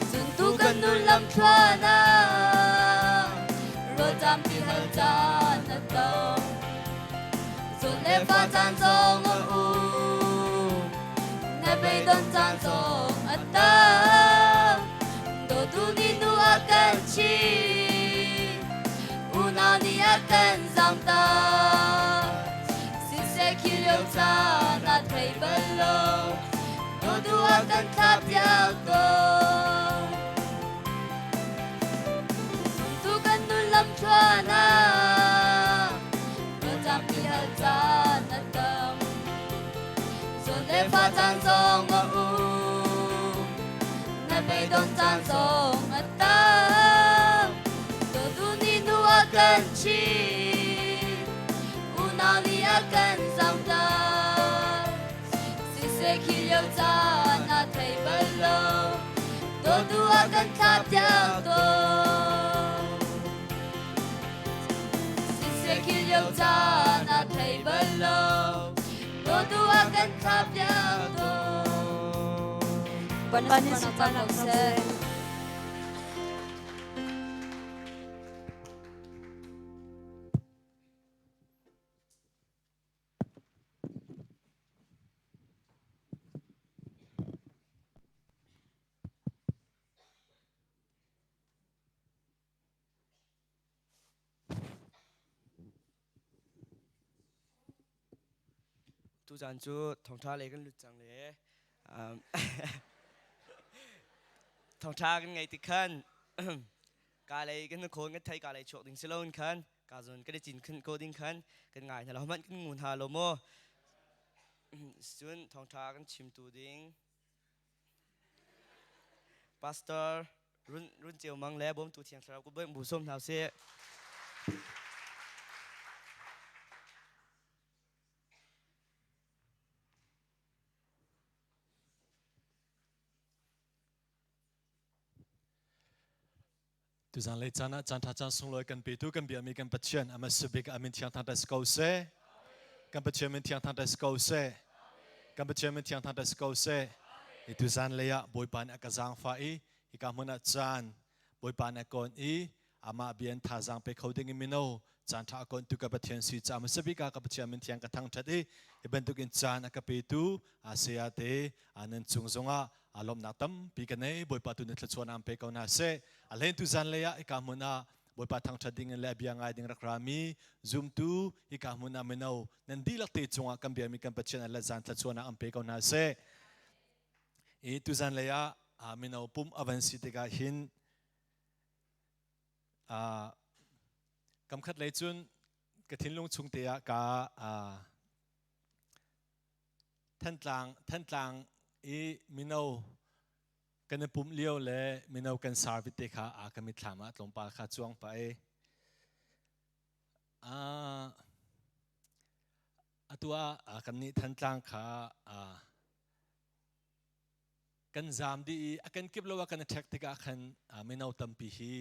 Zuntu kan nun lamthluan ah rawlṭam ti hal caan a tong. Zawn le fa caan zong a um. Na beidon caan zong a tam. Dawtu nih nu a kan chih. Unau nih a kan zamtak. Siseh khi lio caan a thei bal lo. Dawtu a kan thlap piak tawn. Zumtu kan nun lamthluan ah rawlṭam ti hal caan a tam. Zawn le fa caan zong a um. Na beidon caan zong a tam. Dawtu nih hnu a kan chih. Unau nih a kan zamtak. Siseh khi lio caan a thei bal lo. Dawtu a kan thlap piak tawn. Siseh khi lio caan a thei bal lo. Dawtu a kan thlap piak tawn. Panis Panis seh. Tuzan cu thawngṭha lei kan lut cang le thawngṭha kan ngei tik khan ka lei kan khawn kan thei ka lei chuak ding si loin khan ka zawn kan i cin khin ko ding khan kan ngai hna lo hmanh kan ngu hna lo maw cun thawngṭha kan chimtu ding Pastor Run Run Ceu Mang le bawmtu Thiang Thlarau ku bu sawm hna usih. Tuzan lei caan ah caan ṭha caan sunglawi kan petu kan biakmi kan Pathian ama sibik amin thiang thang si ko seh. Kan Pathian min thiang thang si ko seh. Kan Pathian min thiang thang si ko seh. I tuzan lei ah Bawipa nih a ka zaangfah i hika hmun ah caan Bawipa nih a kawn i amah bia in thazaang pe kho ding in mino caan ṭha a kawntu ka Pathian si caah hmasa bik ah ka Pathian min thiang ka thangṭhat i hi bantukin caan a ka petu Saya te nan cung zongah lawmhnak tampi ka nei. Bawipa tu na thluachuah am pe ko hna seh. A hlen tu zan lei ah hika hmun ah Bawipa thangṭhat ding in le a bia ngai ding rak rami zumtu hika hmun ah mino nan dihlak te cungah kan biami kan Pathian a let zan thluachuahnak am pe ko hna seh. I tuzan lei ah mino pum a van si tikah hin Kamkhat lei cun ka thinlung chung te ah ka Thantlang Thantlang i mino kan i pumh lio le mino kan service te kha a ka mitthlam ah tlawmpal kha cuang pah i atu ah kannih Thantlang kha Kan zaam dih i a kan kip lo ah kan i ṭhek tikah khan mino tampi hi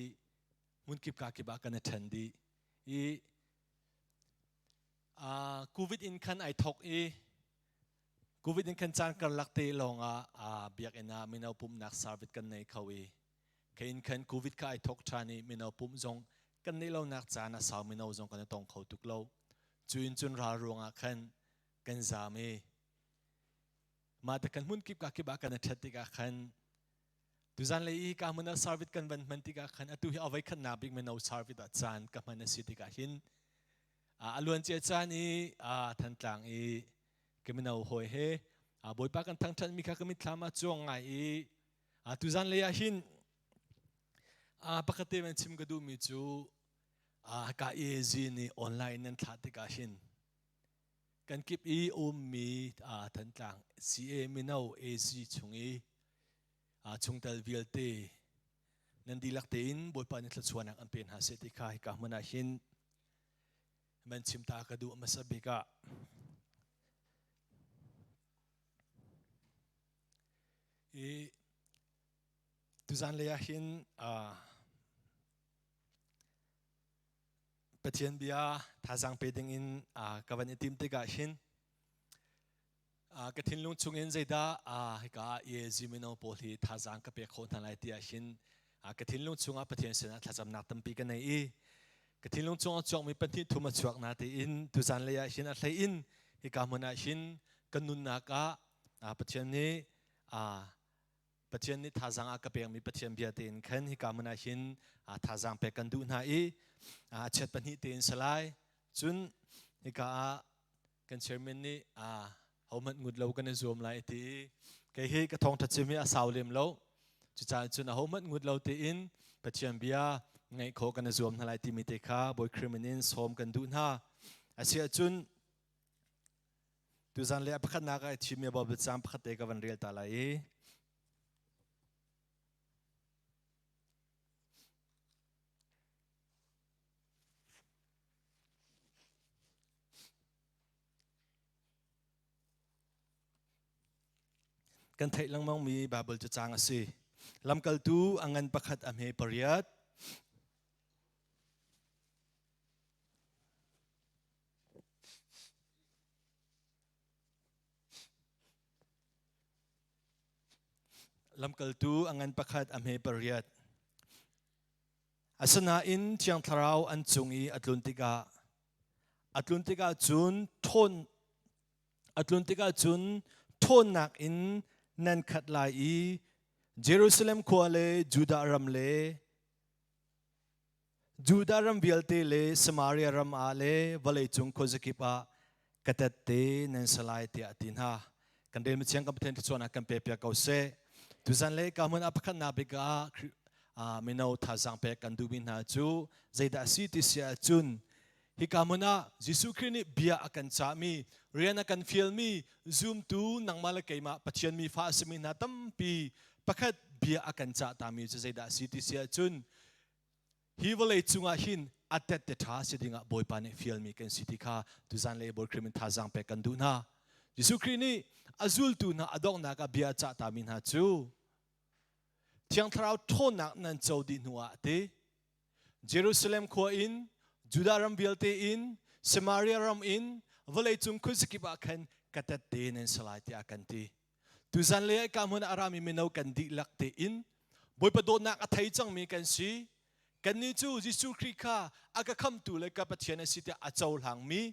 hmunkip kakip ah kan i ṭhen dih i COVID in khan ai thok i COVID in khan caan karlak te lawng ah biakinn ah mino pumhnak service kan nei kho i khe in khan COVID kha ai thok ṭhan i mino pumh zong kan neih lonak caan a sau mino zong kan i tong kho tuk lo. Cu in cun ral ruangah khan kan zaam i Mah te kan hmun kip ka kip ah kan i ṭhet tikah khan tuzan lei i ka hmun ah service kan van hman tikah khan atu hi avoi khatnak bik mino service ah caan ka hman a si tikah hin a luan cia caan i Thantlang i ka mino hawi he Bawipa kan thangṭhat mi kha ka mitthlam ah cuang ngai i tuzan lei ah hin pakhat te van chim ka duhmi cu ka AZ nih online nan thlah tikah hin Kan kip i ummi Thantlang CA mino AC chung i chungtel vialte nan dihlak tein Bawipa nih thluachuahnak an pe hna seh ti kha hika hmun ah hin man chim ta ka duh hmasa bik ah. I tuzan lei ah hin Pathian bia thazaang pe dingin ka van i tim tikah hin ka thinlung chungin zeidah hika EAG mino pawl hi thazaang ka pek khawh hna lai ti ah hin ka thinlung chungah Pathian sinah thlacamnak tampi ka nei i ka thinlung chungah chuakmi pahnih thum a chuak na tiin tuzan lei ah hin a hlei in hika hmun ah hin ka nunnak ah Pathian nih Pathian nih thazaang a ka pekmi Pathian bia tein khan hika hmun ah hin thazaang pek kan duh hna i a chiat pahnih tein salai cun hika ah kan chairman nih hohmanh ngut lo kan i zuam lai ti kei hi ka thawngtha chim hi a sau lem lo cucaah cun ahohmanh ngut lo tein Pathian bia ngaih khawh kan i zuam hna lai timi te kha Bawi Khrih min in sawm kan duh hna asiahcun Tuzan le a pakhatnak ah i thimmi Bible caang pakhat te ka van rel ta lai i kan theih lengmangmi Bible cu caang a si. Lamkaltu a ngan pakhat a hme pariat. Lamkaltu a ngan pakhat a hme pariat. Asinain Thiang Thlarau an cung i a tlun tikah a tlun tikah cun ṭhawn a tlun tikah cun ṭhawnnak in nan khat lai i Jerusalem khua le Judah ram le Judah ram vialte le Samaria ram ah le vawleicung khuazakip ah Ka tette nan si lai tiah a ti hna. Kan rel mi thiang kan Pathian thluachuahnak kan pe piak ko seh. Tuzan le ka hmun ah pakhatnak bik ah mino thazaang pek kan duhmi hna cu zeidah a si ti si ahcun hika hmun ah Jesuh Khrih nih bia a kan cahmi, rian a kan fialmi, zumtu nangmah le keimah Pathian mi fa a simi hna tampi pakhat bia a kan cah tami cu zeidah a si ti si ahcun hi vawlei cungah hin a tette ṭha si dingah Bawipa nih fialmi kan si ti kha tuzan le Bawi Khrih min thazaang pek kan duh hna. Jesuh Khrih nih a zultu hna a donghnak ah bia a cah tami hna cu Thiang Thlarau ṭhawnnak nan co dih hnuah ti Jerusalem khua in Judah ram vialte in Samaria ram in vawleicung khuazakip ah khan ka tette nan si lai tiah kan ti. Tuzan le ka hmun ah a rami mino kan dihlak tein Bawipa dawtnak a thei cangmi kan si. Kannih cu Jesuh Khrih kha a ka khamtu le ka Pathian a si tiah a cohlangmi.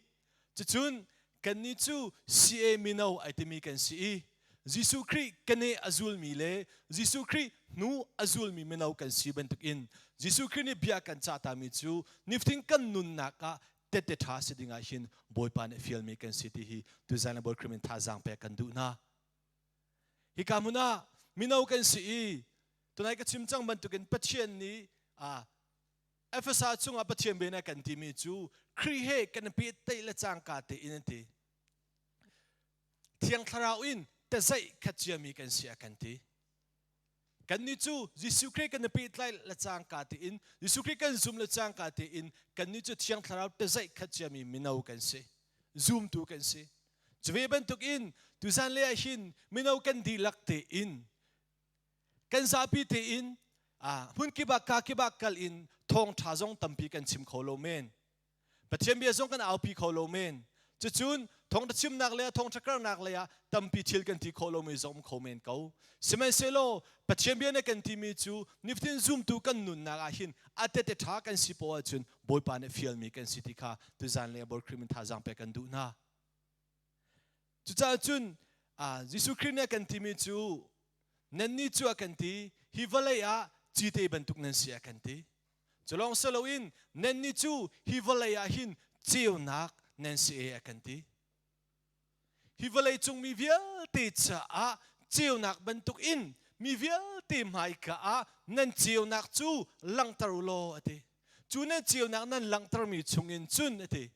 Cucun kannih cu CA mino ai timi kan si i Jesuh Khrih kane a zulmi le Jesuh Khrih hnu a zulmi mino kan si bantukin Jesuh Khrih nih bia kan cah tami cu nifatin kan nunnak ah tette ṭha si dingah hin Bawipa nih fialmi kan si ti hi tuzan le Bawi Khrih min thazaang pek kan duh hna. Hika hmun ah mino kan si i tunai ka chim cang bantukin Pathian nih Efesa chungah Pathian bia kan timi cu Khrih he kan pehtlaih le cangka tein an ti. Thiang Thlarau in tazaih khat ciami kan si a kan ti. Kannih cu Jesuh Khrih kan i pehtlai le cangka tein Jesuh Khrih kan zum le cangka tein kannih cu Thiang Thlarau tazaih khat ciami mino kan si. Zumtu kan si. Cuve bantukin tuzan le ah hin mino kan dihlak tein kan zapi tein hmun kip ah ka kip ah kal in thawngṭha zong tampi kan chim kho lo men. Pathian bia zong kan aupi kho lo men. Cucun thawngṭha chimnak le thawngṭha karnak lei ah tampi thil kan ti khawh lomi zong um kho men ko. Sihmanhsehlaw Pathian bia na kan timi cu nifatin zumtu kan nunnak ah hin a tete ṭha kan si poah ahcun Bawipa nih fialmi kan si ti kha tuzan le Bawi Khrih min thazaang pek kan duh hna. Cucaah cun Jesuh Khrih nih a kan timi cu nannih cu a kan ti hi vawlei ah cite bantuk nan si a kan ti. Culawng si loin nannih cu hi vawlei ah hin ceunak nan si e a kan ti. Hi vawlei cung mi vialte caah ceunak bantuk in mi vialte hmaika ah nan ceunak cu langhter u law a ti. Cu nan ceunak nan langhtermi chungin cun a ti.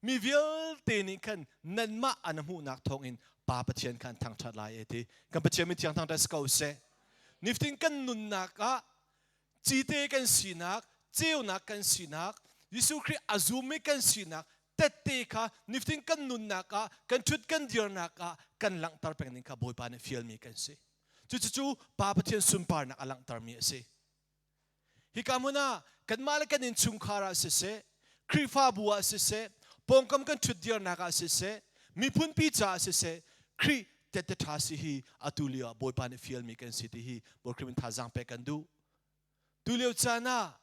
Mi vialte nih khan nanmah an hmuhnak thawngin Pa Pathian kha an thangṭhat lai e ti. Kan Pathian mi thiang thangṭhat si ko seh. Niftin kan nunnak ah cite kan sinak, ceunak kan sinak, Jesuh Khrih a zummi kan sinak tette kha niftin kan nunnak ah, kan ṭhut kan dirnak ah kan langhter peng ding kha Bawipa nih fialmi kan si. Cucu Pa Pathian sunparnak a langhtermi a si. Hika hmun ah kanmah le kan innchungkhar ah siseh, Khrihfabu ah siseh, pawngkam kan ṭhutdirnak ah siseh, miphunpi caah siseh, Khrih tette ṭha si hi atu lio ah Bawipa nih fialmi kan si ti hi Bawi Khrih min thazaang pek kan duh. Tu lio caan ah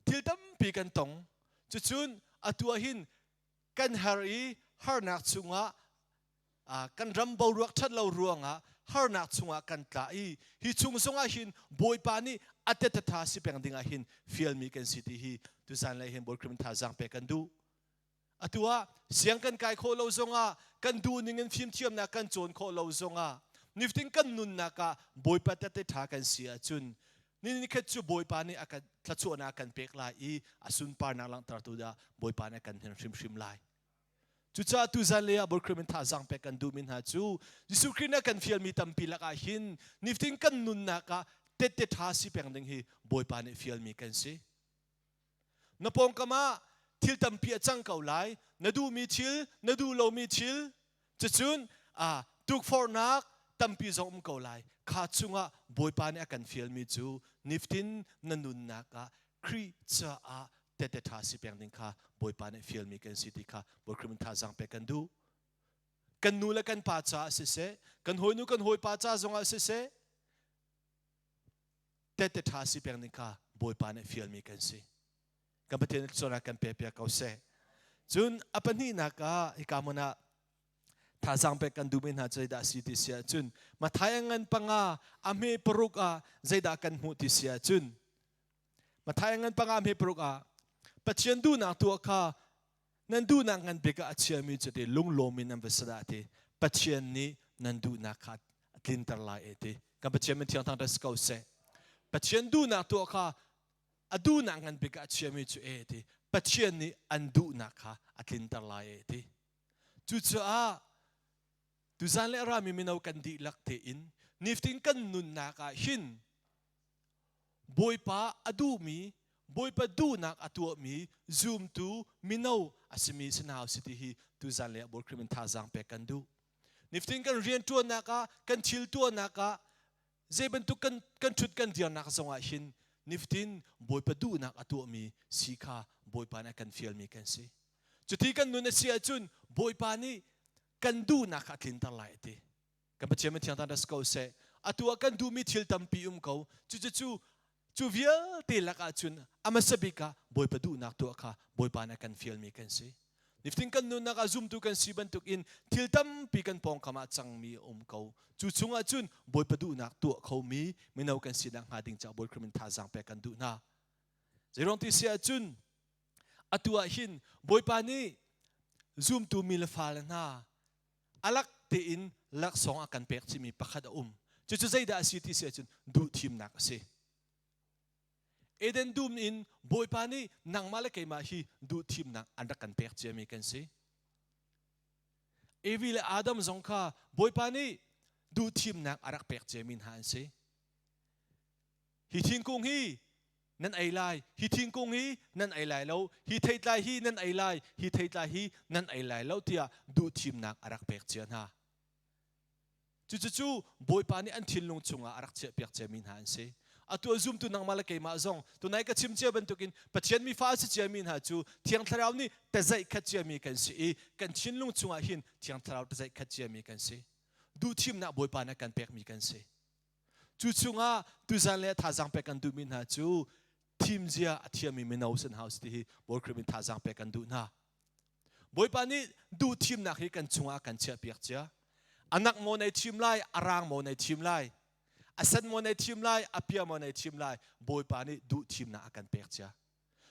thil tampi kan tong. Cucun atu ah hin kan har i harnak chungah kan ram boruak ṭhat lo ruangah harnak chungah kan tla i hi chung zongah hin Bawipa nih a tethatha si peng dingah hin fialmi kan si ti hi tuzan lei hin Bawi Khrih thazaang pek kan duh. Atu ah siang kan kai khawh lo zongah kan duh ning in fimthiamnak kan cawn khawh lo zongah niftin kan nunnak ah Bawipa tete ṭha kan si ahcun ni khat cu Bawipa nih a kan thluachuahnak a kan pek lai i a sunparnak langhtertu dah Bawipa nih a kan hnen hrimhrim lai. Cucaah tuzan lei ah Bawi Khrih min thazaang pek kan duhmi hna cu Jesuh Khrih nih a kan fialmi tampi lakah hin niftin kan nunnak ah tette ṭha si peng ding hi Bawipa nih fialmi kan si. Na pawngkam ah thil tampi a cang ko lai. Na duhmi thil, na duh lomi thil, cucun tukforhnak tampi zong um ko lai. Kha chungah Bawipa nih a kan fialmi cu niftin na nunnak ah Khrih caah tette ṭha si peng ding kha Bawipa nih fialmi kan si ti kha Bawi Khrih min thazaang pek kan duh. Kan nu le kan pa caah siseh, kan hawinu kan hawipa ca zongah siseh, tette ṭha si peng ding kha Bawipa nih fialmi kan si. Kan Pathian nih kan pe piak ko seh. Cun a pahnihnak ah hika hmun ah thazaang pek kan duhmi hna cu zeidah a si ti si ahcun Matthai a ngan panga a hme paruk ah zeidah kan hmuh ti si ahcun Matthai ngan panga hme paruk ah Pathian duhnak tuah kha Nan duhnak ngan bik ah a chiami cu ti lunglawm in nan va si dah ti Pathian nih nan duhnak kha a tlinter lai e ti. Kan Pathian min thiang thang si ko seh. Pathian duhnak tuah kha a duhnak ngan bik ah a chiami cu e ti. Pathian nih an duhnak kha a tlinter lai e ti. Cucaah tuzan le a rami mino kan dihlak tein niftin kan nunnak ah hin Bawipa a duhmi, Bawipa duhnak a tuahmi zumtu mino a simi si hna usih ti hi tuzan le Bawi Khrih min thazaang pek kan duh. Niftin kan rianṭuannak ah, kan thil tuahnak ah, zei bantuk kan kan ṭhut kan dirnak zongah hin niftin Bawipa duhnak a tuahmi si kha Bawipa nih a kan fialmi kan si. Cuti kan nun a si ahcun Bawipa nih kan duhnak kha a tlinter lai a ti. Kan Pathian min thiang tan ko seh. Atu ah kan duhmi thil tampi um ko. Cucu cu vialte lakah cun a hmasa bik ah Bawipa duhnak tuah kha Bawipa nih a kan fialmi kan si. Niftin kan nunnak ah zumtu kan si bantukin thil tampi kan pawngkam ah cangmi a um ko. Cu chungah cun Bawipa duhnak tuah khomi mino kan sinak hnga ding caah Bawi Khrih min thazaang pek kan duh hna. Zeiruang ti si ahcun atu ah hin Bawipa nih zumtu mi le fale hna alak tein laksawng a kan pek chihmi pakhat a um. Cucu zeidah a si ti si ahcun duhthimnak a si. Eden dum in Bawipa nih nangmah le keimah hi duhthimnak an rak kan pek ciami kan si. Evi le Adam zong kha Bawipa nih duhthimnak a rak pek ciami hna an si. Hi thingkung hi nan ei lai, hi thingkung hi nan ei lai lo, hi theitlai hi nan ei lai, hi theitlai hi nan ei lai lo tiah duhthimnak a rak pek cia hna. Cucu Bawipa nih an thinlung chungah a rak chiahpiak ciami hna an si. Atu a zumtu nangmah le keimah zong tunai ka chim cia bantukin Pathian mi fa a si ciami hna cu Thiang Thlarau nih tazaih khat ciami kan si i kan thinlung chungah hin Thiang Thlarau tazaih khat ciami kan si. Duhthimnak Bawipa nih a kan pekmi kan si. Cu chungah tuzan le thazaang pek kan duhmi hna cu thimzia a thiammi mino san house ti hi Bawi Khrih min thazaang pek kan duh hna. Bawipa nih duh thimnak hi kan chungah kan chiahpiak cia. Anak maw nei thim lai, a rang maw nei thim lai, a sen maw nei thim lai, a pia maw nei thim lai, Bawipa nih duh thimnak a kan pek cia.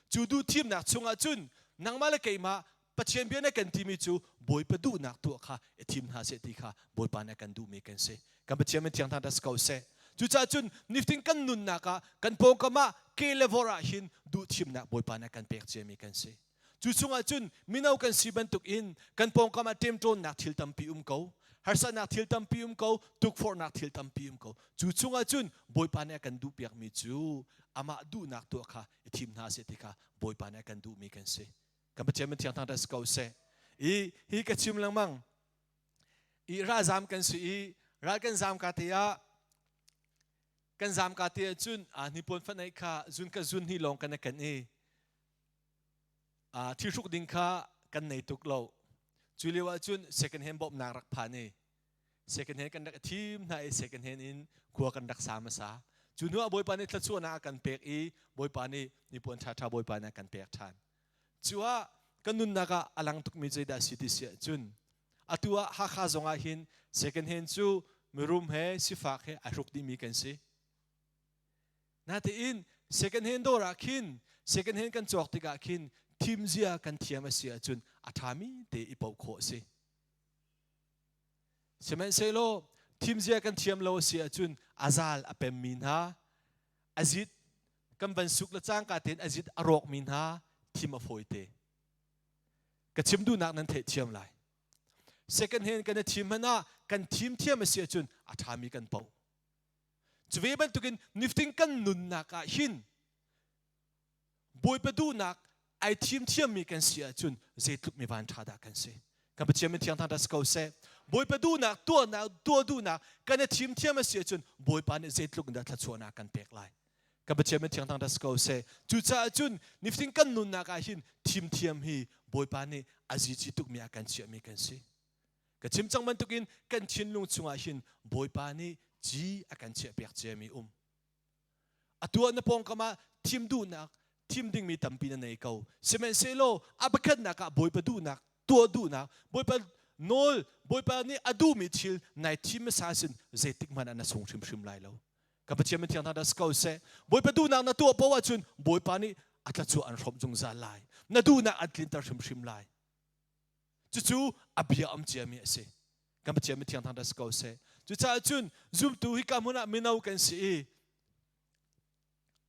Cu duh thimnak chungah cun nangmah le keimah Pathian bia na kan timi cu Bawipa duhnak tuah kha i thim hna seh ti kha Bawipa nih a kan duhmi kan si. Kan Pathian min thiang thang ko seh. Cucaah cun niftin kan nunnak ah kan pawngkam ah ke le vor ah hin duh thimnak Bawipa nih a kan pek ciami kan si. Cu chungah cun mino kan si bantuk in kan pawngkam ah ṭemṭawnnak thil tampi um ko, harsatnak thil tampi um ko, tukforhnak thil tampi um ko. Cu chungah cun Bawipa nih a kan duhpiakmi cu amah duhnak tuah kha i thim hna seh ti kha Bawipa nih a kan duhmi kan si. Kan Pathian min thiang thang si ko seh. I hi ka chim lengmang. I ralzam kan si i ral kan zam ka te ah kan zam ka te ahcun a hnipuan fanaih kha zun ka zun hi lawng kan kan i thilhruk ding kha kan nei tuk lo. Cu lio ahcun second hand bawmhnak rak phan i second hand kan rak thim hna i second hand in khua kan rak sa hmasa. Cu hnu ah Bawipa nih thluachuahnak a kan pek i Bawipa nih nipuan ṭhaṭha Bawipa nih a kan pek ṭhan. Cu ah kan nunnak ah a lang tukmi zeidah a si ti si ahcun atu ah Hakha zong ah hin second hand cu mirum he sifak he ai hruk dihmi kan si. Natein second hand dawr ah khin second hand kan cawk tikah khin thimzia kan thiam a si ahcun a ṭhami te i poh khawh a si. Sihmanhsehlaw thimzia kan thiam lo a si ahcun a zal a pemmi hna, a zit kan van suk le cangka tein a zit a rawkmi hna thim a fawi te. Ka chim duhnak nan theih thiam lai. Second hand kan i thim hmanh ah kan thim thiam a si ahcun a ṭhami kan poh. Cu ve bantukin niftin kan nunnak ah hin Bawipa duhnak ai thim thiammi kan si ahcun zeitluk mi van ṭha dah kan si. Kan Pathian min thiang thang si ko seh. Bawipa duhnak tuahnak tuah duhnak kan i thim thiam a si ahcun Bawipa nih zeitluk in dah thluachuahnak kan pek lai. Kan Pathian min thiang thang si ko seh. Cucaah cun niftin kan nunnak ah hin thim thiam hi Bawipa nih a zici tukmi ah kan chiahmi kan si. Ka chim cang bantukin kan thinlung chungah hin Bawipa nih ci a kan chiahpiak ciami um. Atu ah na pawngkam ah thim duhnak, thim dingmi tampi na nei ko. Sihmanhsehlaw a pakhatnak ah Bawipa duhnak, tuah duhnak, Bawipa nawl, Bawipa nih a duhmi thil nai thim hmasa sin zeitik hmanh ah na sung hrimhrim lai lo. Ka Pathian min thiang hna dah si ko seh. Bawipa duhnak na tuah paoh ahcun Bawipa nih a tlachuah an hrawmh zungzal lai. Na duhnak an tlinter hrimhrim lai. Cucu a bia um ciami a si. Kan Pathian mithiang thang si ko seh. Cucaah cun zumtu hika hmun ah mino kan si i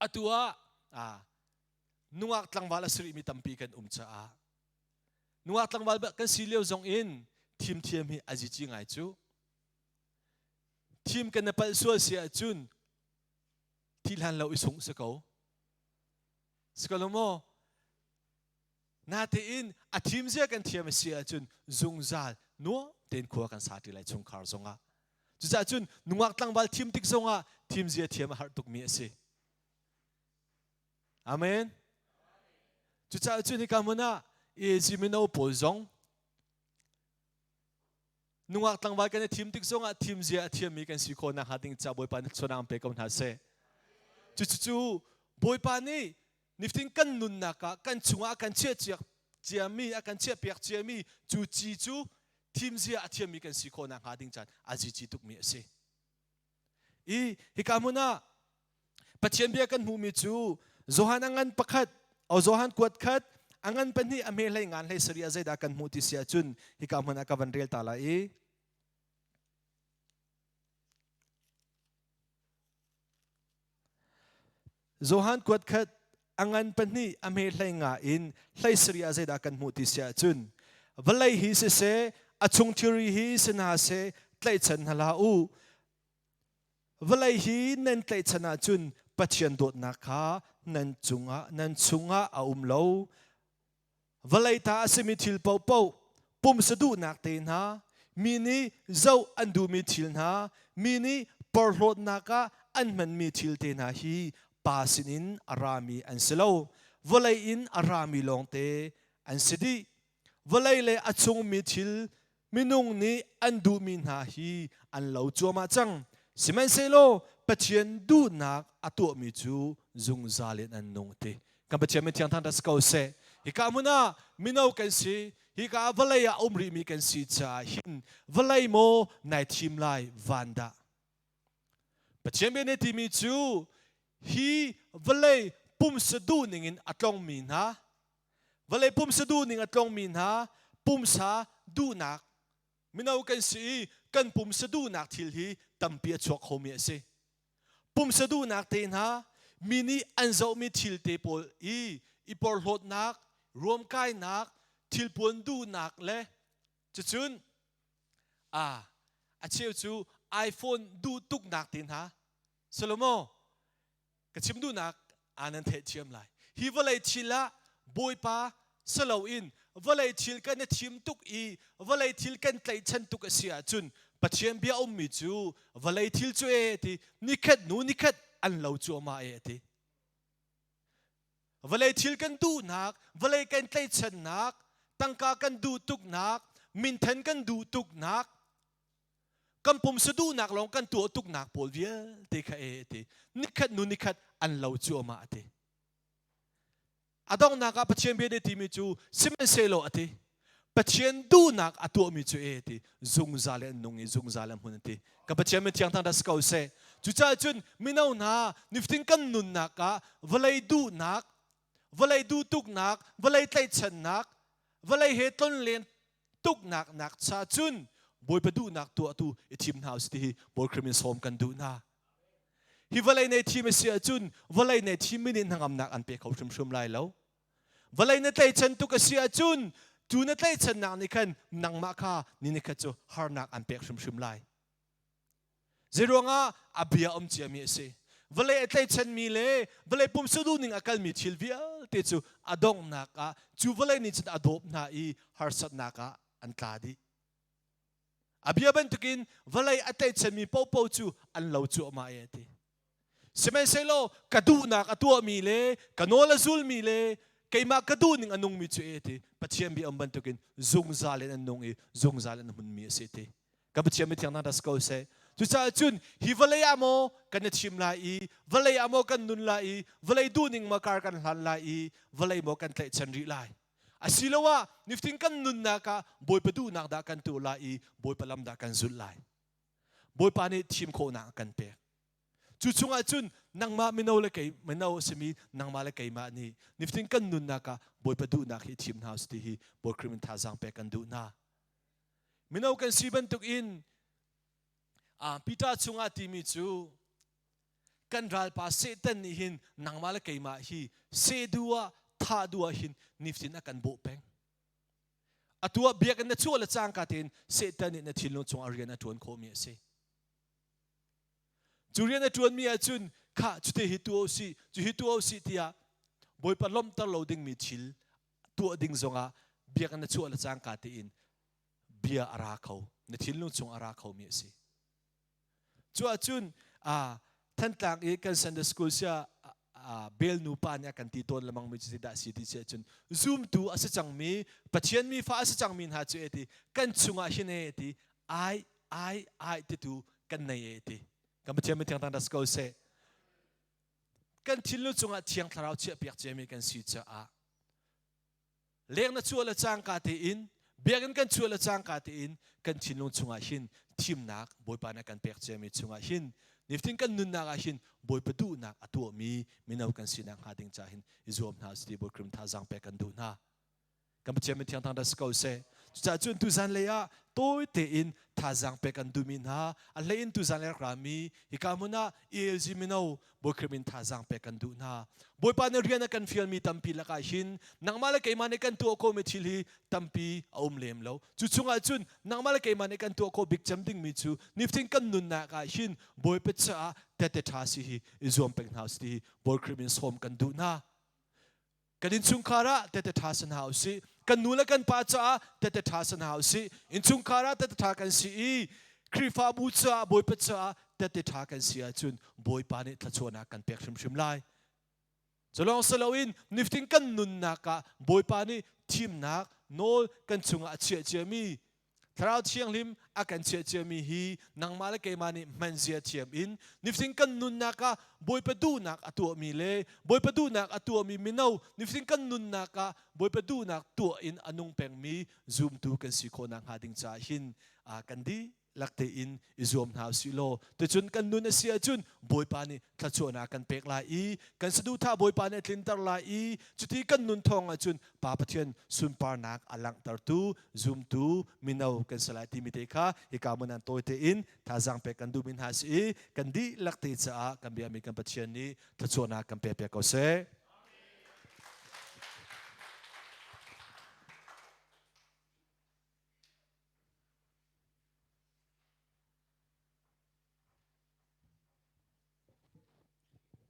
atu ah nungak tlangval a si rihmi tampi kan um caah nungak tlangval kan si lio zong in thim thiam hi a zici ngai cu. Thim kan na palh sual si ahcun thi hlan lo i sungh si ko. Si ko lo maw? Natein a thim zia kan thiam a si ahcun zungzal nuam tein khua kan sa ṭi lai chungkhar zongah. Cucaah cun nungak tlangval thim tik zongah thim zia thiam a har tukmi a si. Amen. Cucaah cun hika hmun ah AG mino pawl zong nungak tlangval kan i thim tik zongah thim zia a thiammi kan si khawh nakhnga ding ca Bawipa nih suanang pe ko hna seh. Cucu Bawipa nih niftin kan nunnak ah kan chungah a kan chiah ciami a kan chiahpiak ciami cu ci cu thim zia a thiammi kan si khawh nakhnga ding caan a zici tukmi a si. I hika hmun ah Pathian bia kan hmuhmi cu Johan a ngan pakhat o Johan kuat khat a ngan pahnih a hme hlei ngan hlei sari ah zeidah kan hmuh ti si ahcun hika hmun ah ka van rel ta lai i Johan kuat khat a ngan pahnih a hme hlei nga in hlei sari ah zeidah kan hmuh ti si ahcun vawlei hi siseh a chung thilri hi si hna seh tlaihchan hna hlah u vawlei hi nan tlaihchan ahcun Pathian dawtnak kha nan cungah nan chungah a um lo Vawlei ta a simi thil paohpaoh, pumsa duhnak te hna, mi nih zoh an duhmi thil hna, mi nih porhlawtnak ah an hmanmi thil te hna hi Pa sinin a rami an si lo. Vawlei in a rami lawngte an si dih. Vawlei le a chungmi thil minung nih an duhmi hna hi an lo cuahmah cang. Sihmanhsehlaw Pathian duhnak a tuahmi cu zungzal in an nung ti. Kan Pathian min thiang thangṭhat si ko seh. Hika hmun ah mino kan si, hika ah vawlei ah um rihmi kan si caah hin vawlei maw nai thim lai van dah. Pathian bia nih timi cu hi vawlei pumsa duh ningin a tlongmi hna vawlei pumsa duh ning a tlongmi hna pumsa duhnak mino kan si i kan pumsa duhnak thil hi tampi a chuak khomi a si. Pumsa duhnak te hna mi nih an zohmi thil te pawl i i porhlawtnak, ruamkainak, thilpuan duhnak le cucun a a cheu cu iPhone duh tuknak te hna Salomo ka chim duhnak aa nan theihthiam lai hi vawlei thil ah Bawipa saloin vawlei thil kan i thim tuk i vawlei thil kan tlaihchan tuk a si ahcun Pathian bia ummi cu vawlei thil cu e ti nikhat hnu nikhat an lo cuahmah e ti Vawlei thil kan duhnak, vawlei kan tlaihchannak, tangka kan duh tuknak, minthen kan duh tuknak, kan pumsa duhnak lawng kan tuah tuknak pawl vialte kha e ti nikhat nu nikhat an lo cuahmah a ti. A donghnak ah Pathian bia nih timi cu sihmanhsehlaw a ti. Pathian duhnak a tuahmi cu e ti zungzal in an nung i zungzal an hmun an ti. Kan Pathian min thiang thangṭhat si ko seh. Cucaah cun mino hna nifatin kan nunnak ah vawlei duhnak, vawlei duh tuknak, vawlei tlaihchannak, vawlei he tlonlen tuknak nak cha cun Bawipa duhnak tuahtu i thim hna usih ti hi Bawi Khrih min sawm kan duh hna. Hi vawlei nei thim a si ahcun vawlei nei thimmi nih hnangamnak an pe kho hrimhrim lai lo. Vawlei na tlaihchan tuk a si ahcun cu na tlaihchannak nih khan nangmah kha ni nikhat cu harnak an pek hrimhrim lai. Zeiruangah a bia um ciami a si. Vawlei a tlaihchanmi le vawlei pumsa duhning a kalmi thil vialte cu a donghnak ah cu vawlei nih cun a dawp hna i harsatnak ah an tla dih. A bia bantukin vawlei a tlaihchanmi paohpaoh cu an lo cuahmah e a ti. Sihmanhsehlaw ka duhnak a tuahmi le ka nawl a zulmi le keimah ka duhning a nungmi cu e ti Pathian bia um bantukin zungzal in an nung i zungzal in a hmunmi a si ti. Kan Pathian mithiang hna dah ko seh. Cucaah cun hi vawlei ah maw kan i thim lai i vawlei ah maw kan nun lai i vawlei duhning maw kar kan hlan lai i vawlei maw kan tlaihchan rih lai. Asiloah niftin kan nunnak ah Bawipa duhnak dah kan tuah lai i Bawipa lam dah kan zulh lai. Bawipa nih thim khawhnak a kan pek. Cu chungah cun nangmah mino le kei mino a simi nangmah le keimah nih nifatin kan nunnak ah Bawipa duhnak hi thim hna usih ti hi Bawi Khrih min thazaang pek kan duh hna. Mino kan si bantuk in Peter chungah timi cu kan ralpa Satan nih hin nangmah le keimah hi seh duh ah thah duh ah hin nifatin a kan bawh peng. Atu ah biakinn na chuah le cangka tein Satan nih na thinlung chungah rian a ṭuan khawhmi a si. Cu rian a ṭuanmi ahcun khah cute hi tuah usih, cu hi tuah usih tiah Bawipa lawmhter lo dingmi thil tuah ding zongah biakinn na chuah le cangka tein bia a ra kho, na thinlung chung a ra khomi a si. Cu ahcun Thantlang i kan Sunday school sia bel nupa nih a kan ti tawn lemang mi cu dah si ti si ahcun zumtu a si cangmi Pathian mi fa a si cangmi hna cu e ti kan chungah hin e ti ai ai ai titu kan nei e ti kan Pathian mi thiang tang das ko seh kan thinlung cungah thiang thlarau chiah piak ciami kan si caah leng na chuah le cangka tein biakinn kan chuah le cangka tein kan thinlung chungah hin thimnak Bawipa nih kan pek ciami chungah hin nifatin kan nunnak ah hin Bawipa duhnak a tuahmi mino kan sinak hnga ding ca hin i zuam hna usih Bawi Krim thazaang pek kan duh hna kan Pathian min thiang thang dah si ko seh cucaah cun tuzan lei ah tawi tein thazaang pek kan duhmi hna a hlei in tuzan lei rak rami hika hmun ah ELG mino Bawi Khrih min thazaang pek kan duh hna. Bawipa nih rian a kan fialmi tampi lakah hin nangmah le keimah nih kan tuah khawhmi thil hi tampi a um lem lo. Cu chungah cun nangmah le keimah nih kan tuah khawh bik cem dingmi cu nifatin kan nunnak ah hin Bawipa caah tehte ṭha si hi i zuam peng hna usih ti hi Bawi Khrih min sawm kan duh hna. Kan innchungkhar ah tehte ṭha si hna usih. Kan nu le kan pa caah tehte ṭha si hna usih. Innchungkhar ah tehte ṭha kan si i Khrihfabu caah Bawipa caah tehte ṭha kan si ahcun Bawipa nih thluachuahnak kan pek hrimhrim lai. Cu lawng si loin nifatin kan nunnak ah Bawipa nih thimnak nawl kan chungah a chiah ciami Thlarau Thianghlim a kan chiah ciami hi nangmah le keimah nih hmanzia thiam in nifatin kan nunnak ah Bawipa duhnak a tuahmi le Bawipa duhnak a tuahmi mino nifatin kan nunnak ah Bawipa duhnak tuah in a nung pengmi zumtu kan si khawh nakhnga ding caah hin kan dihlak tein i zuam hna usih law tucun kan nun a si ahcun Bawipa nih thluachuahnak kan pek lai i kan saduhthah Bawipa nih a tlinter lai i cuti kan nun thawng ahcun Pa Pathian sunparnak a langhtertu zumtu mino kan si lai timi te kha hika hmun an tawi tein thazaang pek kan duhmi hna si i kan dihlak te caah kan biami kan Pathian nih thluachuahnak kan pek piak ko seh.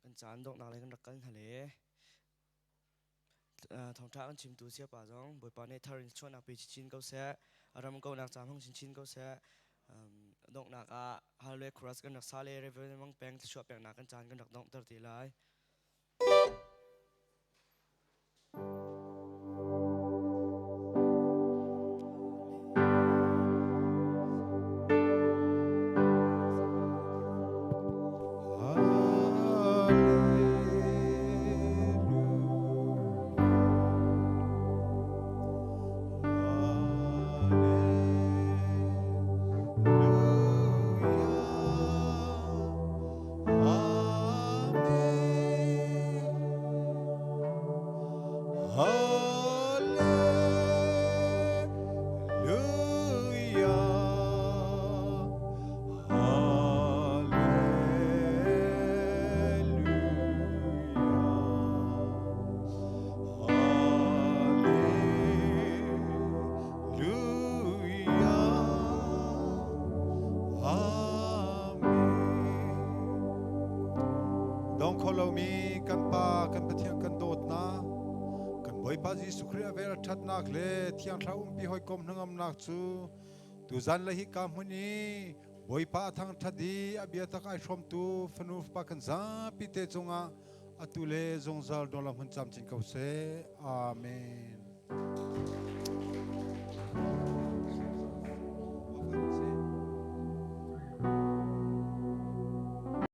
Kan caan donghnak lei kan rak kal hna le Thawngṭha kan chimtu siapa zong Bawipa nih thar in chuahnak pe chinchin ko seh. A ram kaunak ca hmang chinchin ko seh. Donghnak ah Hallelujah Chorus kan rak sa le Reverend Mang Peng thluachuah peknak kan caan kan rak donghter te lai. Dong kho lomi kan Pa kan Pathian kan dawtnak kan Bawipa Jesuh Khrih a vel ṭhatnak le Thiang Thlarau umpi hawikom hnangamnak cu tuzan le hika hmun i Bawipa a thangṭhat i a biatak ai hrawmtu fanu fapa kan zapi te cungah atu le zungzal dawla hmun camcin ko seh. Amen.